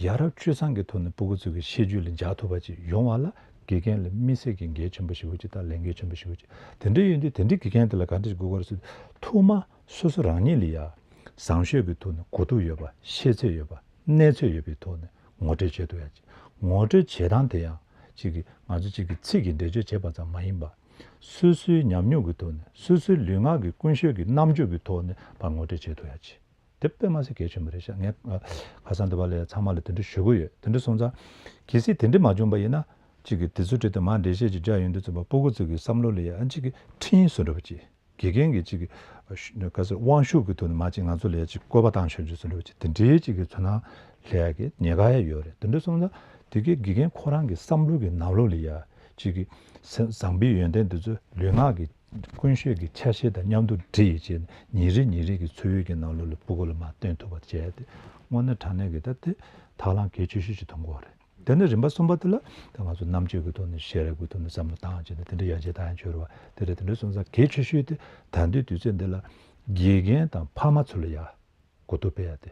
ཡ་རབས་སྤྱོད་བཟང་གི་ཐོག་ནས་སྤུ་གུ་ཚོ་གི་ཤེས་རྒྱུད་ལ་འཇགས་ཐུབ་པ་ཅིག་ཡོང་བ་ལ་དགེ་རྒན་ལ་དམིགས་བསལ་གྱི་འགན་ཆེན་པོ་ཞེ་པོ་ཅིག་དང་ལས་འགན་ཆེན་པོ་ཞེ་པོ་ཅིག། དེ་འདྲ་ཡིན་དུས་དེ་འདྲའི་དགེ་རྒན་དེ་ལ་ག་འདྲ་ཞིག་དགོས་ཀྱི་རེད་ཟེར་དུས། ཐོག་མ་སོ་སོ་རང་ཉིད་ལ་ཡ་བཟང་སྤྱོད་ཀྱི་ཐོག་ནས་གོ་རྟོགས་ཡོད་པ། ཤེས་ཚད་ཡོད་པ། གནས་ཚད་ཡོད་པའི་ཐོག་ནས་ངོ་སྤྲོད་བྱེད་ཐུབ་ཡ་ཅིག། ངོ་སྤྲོད་བྱེད་སྟངས་དེ་ཡང་ཅིག་གི་ང་ཚོ་ཅིག་གི་ཚིག་གི་འགྲེལ་བརྗོད་བྱེད་པ་ཙམ་མ་ཡིན་པ། སོ་སོའི་ཉམས་མྱོང་གི་ཐོག་ནས། སོ་སོའི་ལུས་ངག་གི་ཀུན་སྤྱོད་ཀྱི་རྣམ་དཔྱོད་ཀྱི་ཐོག་ནས་ཕར་ངོ་སྤྲོད་བྱེད་ཐུབ་ཡ་ཅིག། དེ་དཔེ་མ་སྲིད་གལ་ཆེན་པོ་རེད་ཤག། ངས་ཨ་ཁ་སང་དེ་བ་ལ་ཡ་ཚང་མ་ལ་དེ་འདྲ་ཞུ་གི་ཡོད། དེ་འདྲ་སོང་ཙང་གལ་སྲིད་དེ་འདྲ་མ་བྱུང་པ་ཡིན་ན། ཅིག་གི་དེ་ཚོ་བྲིས་ཏེ་མར་འགྲེལ་བཤད་ཅིག་རྒྱག་ཡོང་དུས་ཙམ་པ། སྤུ་གུ་ཚོ་གི་བསམ་བློ་ལ་ཡ་ཨ་ཅིག་གི་འཕྲིན་ཡིག་བཟོ་འདྲ་པོ་ཅིག། དགེ་རྒན་གྱི་ཅིག་ག་ཟེར་དབང་ཤུགས་ཀྱི་ཐོག་ནས་མ་ཅིག་ང་ཚོ་ལ་ཡ་ཅིག་བཀོད་པ་བཏང་ཤོར་རྒྱུ་བཟོ་འདྲ་པོ་ཅིག། དེ་འདྲའི་ཅིག་གི་ཚོར་སྣང་སླེབས་ཡ་གི་ཉེན་ཁ་ཡ་ཡོད་རེད། དེ་འདྲ་སོང་ཙང་དེ་གའི་དགེ་རྒན་ཁོ་རང་གི་བསམ་བློ་གི་ནང་ལོགས་ལ་ཡ་ཅིག་གི་སེམས་བཟང་པོའི་ཡོན་ཏན་དེ་ཚོ། ལུས་ངག་གི་ཀུན་སྤྱོད་ཀྱི་ཆ་ཤས་དང་མཉམ་དུ་འདྲེས་ཡི་བྱས་ནས་ཉིན་རེ་ཉིན་རེ་གི་འཚོ་བའི་གི་ནང་ལོགས་ལ་སྤུ་གུ་ལ་མར་སྟོན་ཐུབ་པ་བྱས་ཏེ། དངོས་གནས་དྲང་གནས་ཀྱི་ད་དེ་ཐབས་ལམ་གལ་ཆེ་ཤོས་ཅིག་མཐོང་གི་ཡོད་རེད། དེ་ནས་རིམ་པ་གསུམ་པ་དེ་ལ་ད་ང་ཚོ་རྣམ་དཔྱོད་ཀྱི་ཐོག་ནས་ཤེས་རབ་ཀྱི་ཐོག་ནས་བསམ་བློ་བཏང་བྱས་ནས་དེ་འདྲ་ཡར་རྒྱས་བཏང་ཡ་བྱོས་རེད་བ། དེ་རེད། དེ་འདྲ་སོང་ཙང་གལ་ཆེ་ཤོས་དེ་ད་ལྟའི་དུས་ཚོད་འདི་ལ་དགེ་རྒན་དང་ཕ་མ་ཚོ་ལ་ཡ་གོ་རྟོགས་སྤེལ་ཡ་དེ།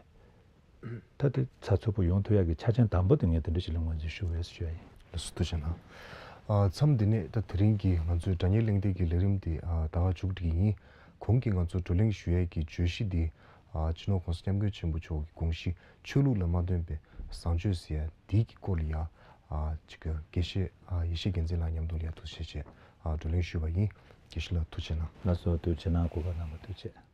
ད་དེ་ཚགས་ཚུད་པོ་ཡོང་ཐུབ་ཡ་གི་ཆ་རྐྱེན་དང་པོ་དེ་ངས་དེ་འདྲ་ཞིག་ལ་ངོས་འཛིན་ཞུ་འོས་ཞུ་ཡ་ཡིན། ལགས་སོ། ཐུགས་རྗེ་གནང་། ཨ་མཚམས་འདི་ནས་ད་དེ་རིང་གི་ང་ཚོའི་དྲ་བརྙན་གླེང་སྟེགས་ཀྱི་ལས་རིམ་འདི་ཨ་ད་ག་མཇུག་སྒྲིལ་ཡིན། གོང་གི་ང་ཚོ་བགྲོ་གླེང་ཞུ་ཡས་ཀྱི་བརྗོད་གཞི་འདི་ཨ་སྤྱི་ནོར་༸གོང་ས་༸སྐྱབས་མགོན་ཆེན་པོ་མཆོག་གི་དགོངས་གཞི་ཆོས་ལུགས་ལ་མ་ལྟོས་པའི་བཟང་སྤྱོད་ཟེར་ཡ་འདི་གི་སྐོར་ལ་ཡ་ཨ་ཅིག་དགེ་བཤེས་ཨ་ཡེ་ཤེས་རྒྱལ་མཚན་ལགས་མཉམ་དུ་ལ་ཡ་ཐུགས་རྗེ་ཆེ་ཨ་བགྲོ་གླེང་ཞུས་པ་ཡིན། དགེ་བཤེས་ལགས་ཐུགས་རྗེ་གནང་། ལགས་སོ། ཐུགས་རྗེ་གནང་། གོ་སྐབས་གནང་བར་ཐུགས་རྗེ་ཆེ།